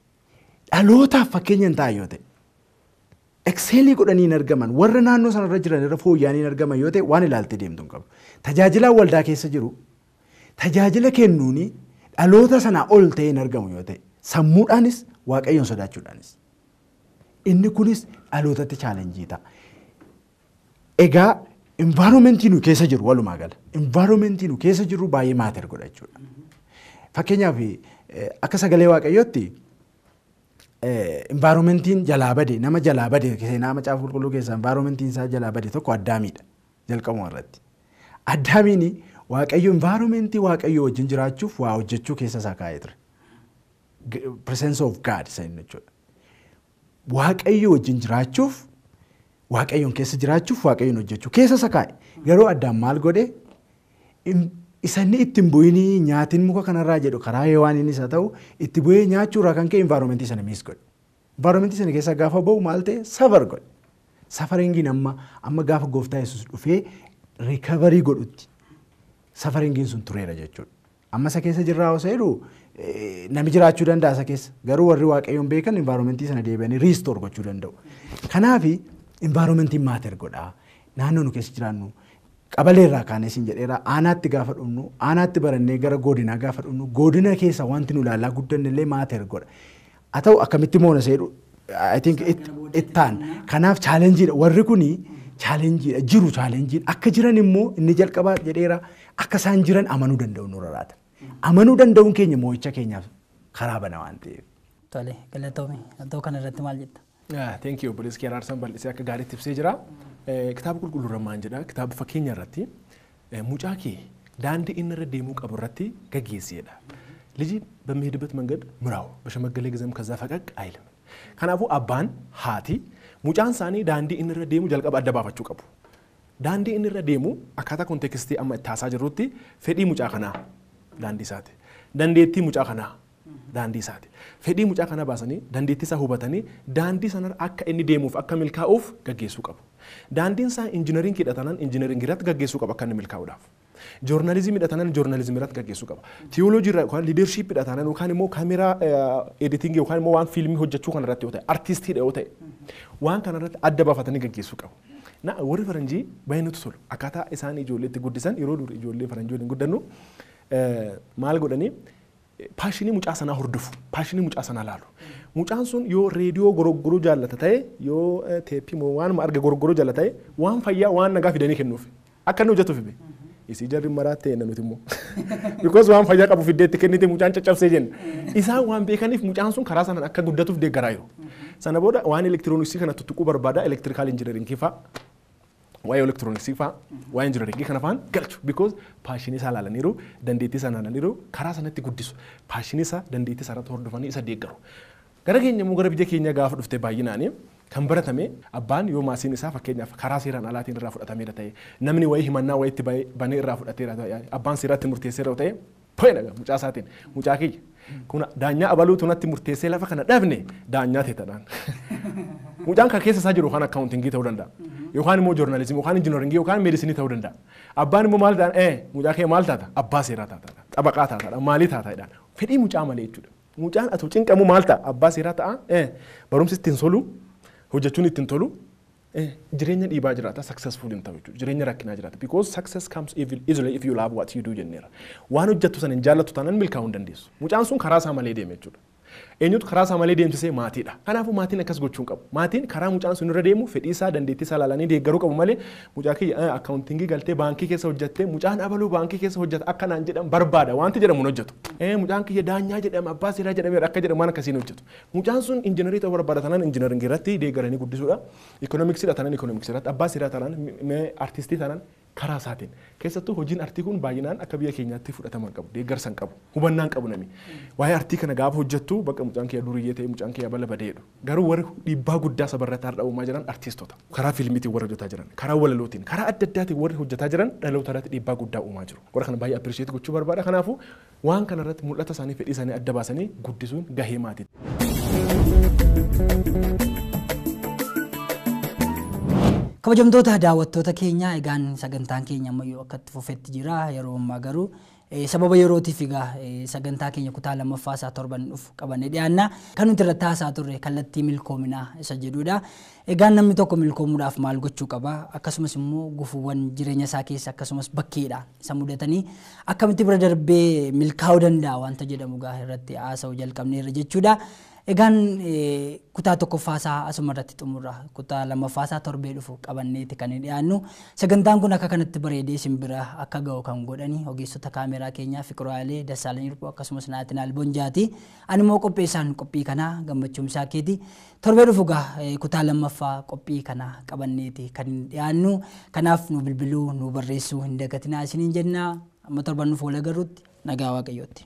dhalootaaf fakkeenya hin ta'an yoo ta'e excelii godhanii hin argaman warra naannoo sanarra jiran irra fooyya'anii hin argaman yoo ta'e waan ilaaltee deemtu hin qabu. Tajaajilaan waldaa keessa jiru tajaajila kennuuni dhaloota sanaa ol ta'e hin argamu yoo ta'e sammuudhaanis waaqayyoon sodaachuudhaanis. Inni kunis dhalootatti chaalenjii ta'a. Egaa environmentii nu keessa jiru walumaa gala. Environmentii nu keessa jiru baay'ee maater godha jechuudha. Fakkeenyaaf akka sagalee waaqayyootti environmentiin jalaa bade nama jalaa bade seenaa macaafa qulqulluu keessaa environmentiin isaa jalaa bade tokko Addaamiidha jalqabuma irratti. Addaamiin waaqayyo environmentii waaqayyo wajjin jiraachuuf waa hojjechuu keessa isaa kaa'ee ture. Presence of God isa inni jechuudha. Waaqayyo wajjin jiraachuuf waaqayyoon keessa jiraachuuf waaqayyoon hojjechuu keessa isa kaa'e. Garuu Addaam maal godhe? Isa inni ittiin bu'inii nyaatiin muka kanarraa jedhu karaa Heewaan innis haa ta'u itti bu'ee nyaachuurraa kan ka'e environmentii sana miss godhe. Environmentii sana keessa gaafa ba'u maal ta'e? Suffer godhe. Sufferingiin amma gaafa gooftaa Yesuus dhufee recovery godhutti sufferingiin sun tureera jechuudha. Amma isa keessa jirraa osoo jedhu nami jiraachuu danda'a isa keessa. Garuu warri Waaqayyoon beekan environmentii sana deebi'anii restore gochuu danda'u. Kanaaf environmentiin matter godha. Naannoo nu keessa jiraannu qabaleerraa kaanee siin jedheera, aanaatti gaafa dhumnu, aanaatti barannee gara godinaa gaafa dhumnu, godina keessa wanti nu ilaalaa guddanne illee matter godha. Haa ta'u, akkamitti moona seedhu I think ittaan. Kanaaf challengeiidha warri kuni, challengeiidha jiru. Challengeiin akka jiran immoo inni jalqabaa jedheera, akka isaan jiran amanuu danda'u nurra laata. Amanuu danda'uun keenya moo'icha keenyaaf karaa bana waan ta'eef. Tole, galatoomi. Iddoo kana irratti maal jetta? Thank you, obboleessi kee Araarsaan bal'isee akka gaariitti ibsee jira. Kitaaba qulqulluu irra maal jedha? Kitaaba fakkeenya irratti mucaa kee daandii inni irra deemuu qabu irratti gaggeesseedha. ልጅ በሚሄድበት መንገድ ምራው፣ በሸመገለ ጊዜም ከዛ ፈቀቅ አይልም። Kanaafuu abbaan, haati mucaan isaanii daandii inni irra deemu jalqaba adda baafachuu qabu. Daandii inni irra deemu akkaataa contextii amma itti haasaa jirrutti fedhii mucaa kanaa daandii isaati. Dandeettii mucaa kanaa daandii isaati. Fedhii mucaa kanaa baasanii, dandeettii isaa hubatanii, daandii sanarra akka inni deemuuf, akka milkaa'uuf gaggeessuu qabu. Daandiin isaa engineeringiidha taanaan engineeringii irratti gaggeessuu qaba akka inni milkaa'uudhaaf. Journalismiidha taanaan journalismii irratti gaggeessuu qaba. Tiyooloojii irra yookaan leadershipiidha taanaan yookaan immoo kaameraa editingii yookaan immoo waan fiilmii hojjechuu kana irratti yoo ta'e, artistiidha yoo ta'e, waan kana irratti adda baafatanii gaggeessuu qabu. Na warri faranjii baay'ee nutti tolu. Akkaataa isaan ijoollee itti guddisan, yeroo dur ijoollee faranjii waliin guddannu maal godhanii, passionii mucaa sanaa hordofu, passionii mucaa sanaa laalu. Mucaan sun yoo reediyoo goroggoruu jaallata ta'e, yoo teeppii waanuma arge goroggoruu jaallata ta'e, waan fayyaa waan nagaa fidanii kennuuf. Akka inni hojjetuuf be. Isii jarri maraa ta'e nuti immoo. Because waan fayyaa qabu fiddee itti kennite mucaan caccabsee jenna. Isaan waan beekaniif mucaan sun karaa sanaan akka guddatuuf deeggaraa jiru. Sana booda waan elektirooniksii kana tuttuquu barbaada, electrical engineeringii fa'a. Waa'ee elektirooniksii fa'a, waa'ee engineeringii kana fa'aan galchu. Because passionii isaa ilaalaniiru, dandeettii isaa ilaalaniiru, karaa sanatti guddisu. Passionii isaa, dandeettii isaa irratti hordofanii isa deeggaru. Gara keenya immoo, gara biyya keenya gaafa dhufte, baay'inaanii kan baratame abbaan yoo maasiin isaa fakkeenyaaf karaa seeraan alaatiin irraa fudhatameera ta'e, namni wayii himannaa wayiitti banee irraa fudhateera ta'e, abbaan seeratti murteesseera ta'e, po'e dhaga mucaa isaatiin, "Mucaa kiyya kun daanyaa abaluutu natti murteessee lafa kana dhabne, daanyaa ta'e." Mucaan kan keessa isaa jiru yookaan accountingii ta'uu danda'a. Yookaan immoo journalismii yookaan engineeringii yookaan medicineii ta'uu danda'a. Abbaan immoo maal ta'an, "Mucaa kee maal taata? Abbaa seeraa taata. Xabaqaa taata. Maalii taata?" jedhaan. Fedhii mucaa malee jechuudha. Mucaan atu cinqamu maal ta'a? Abbaa seeraa ta'a. Barumsi ittiin tolu, hojjechuun ittiin tolu, jireenya dhiibaa jiraata, successful hin ta'u jechuudha. Jireenya rakkinaa jiraata. Because success comes easily if you love what you do jenneera. Waan hojjettu sana hin jaallattu taanaan milkaa'uu hin dandeessu. Mucaan sun karaa isaa malee deeme jechuudha. Eenyutu karaa isaa malee deemsisee? Maatiidha. Kanaafuu maatiin akkas gochuu hin qabu. Maatiin karaa mucaan sun irra deemu fedhii isaa, dandeettii isaa ilaalanii deeggaruu qabu malee, mucaa kiyya accountingii galtee baankii keessa hojjettee, mucaan abaluu baankii keessa hojjeta akka naan jedhan barbaada wanti jedhamu hin hojjetu. Mucaan kiyya daanyaa jedhama, abbaa seeraa jedhameera akka jedhamu waan akkasiin hojjetu. Mucaan sun engineerii ta'uu barbaada taanaan engineeringii irratti deeggaranii guddisuudha. Economicsiidha taanaan economicsii irratti, abbaa seeraa taanaan, artistii taanaan karaa isaatiin. Keessattuu hojiin artii kun baay'inaan akka biyya keenyaatti fudhatama hin qabu, deeggarsa hin qabu, hubannaa hin qabu nami. Waa'ee artii kana gaafa hojjettu bakka mucaan kee duriyyee ta'e, mucaan kee bala badeedhu. Garuu warri dhiibbaa guddaa sabarratti har'a uumaa jiran artiistota. Karaa fiilmiitiin warri hojjetaa jiran, karaa walalootiin, karaa adda addaatiin warri hojjetaa jiran dhaloota irratti dhiibbaa guddaa uumaa jiru. Warra kana baay'ee appreciate gochuu barbaada. Kanaafuu waan kana irratti mul'ata isaanii, fedhii isaanii adda baasanii guddisuun gahee maatiiti. Kabajamtoota daawwattoota keenya, egaan sagantaan keenya ammayyuu akka itti fufetti jira. Yeroo ammaa garuu sababa yerootiif egaa sagantaa keenya kutaa lammaffaa isaa torban dhufu qabannee dhiyaanna. Kan nuti irratti haasaa turre kallattii milkoominaa isa jedhudha. Egaan namni tokko milkoomuudhaaf maal gochuu qaba? Akkasumas immoo gufuuwwan jireenya isaa keessa akkasumas bakkeedha isa mudatanii akkamitti bira darbee milkaa'uu danda'a wanta jedhamu egaa irratti haasa'uu jalqabneerra jechuudha. Egaan kutaa tokkoffaa isaa asuma irratti xumurra. Kutaa lammaffaa isaa torbee dhufu qabanneeti kan dhiyaannu. Sagantaan kun akka kanatti bareedee isin bira akka ga'u kan godhani ogeessota kaameraa keenyaa Fiqiraalee Dassaalany Hirphuu akkasumas Naatinaal Bonjaati. Ani immoo qopheessaan qophii kanaa Gammachuu Misaakeeti. Torbee dhufu gaa kutaa lammaffaa qophii kanaa qabanneeti kan dhiyaannu. Kanaaf nu bilbiluu, nu barreessuu hin dagatinaa isiniin jenna. Amma torban nuuf wal agarrutti nagaa Waaqayyootti.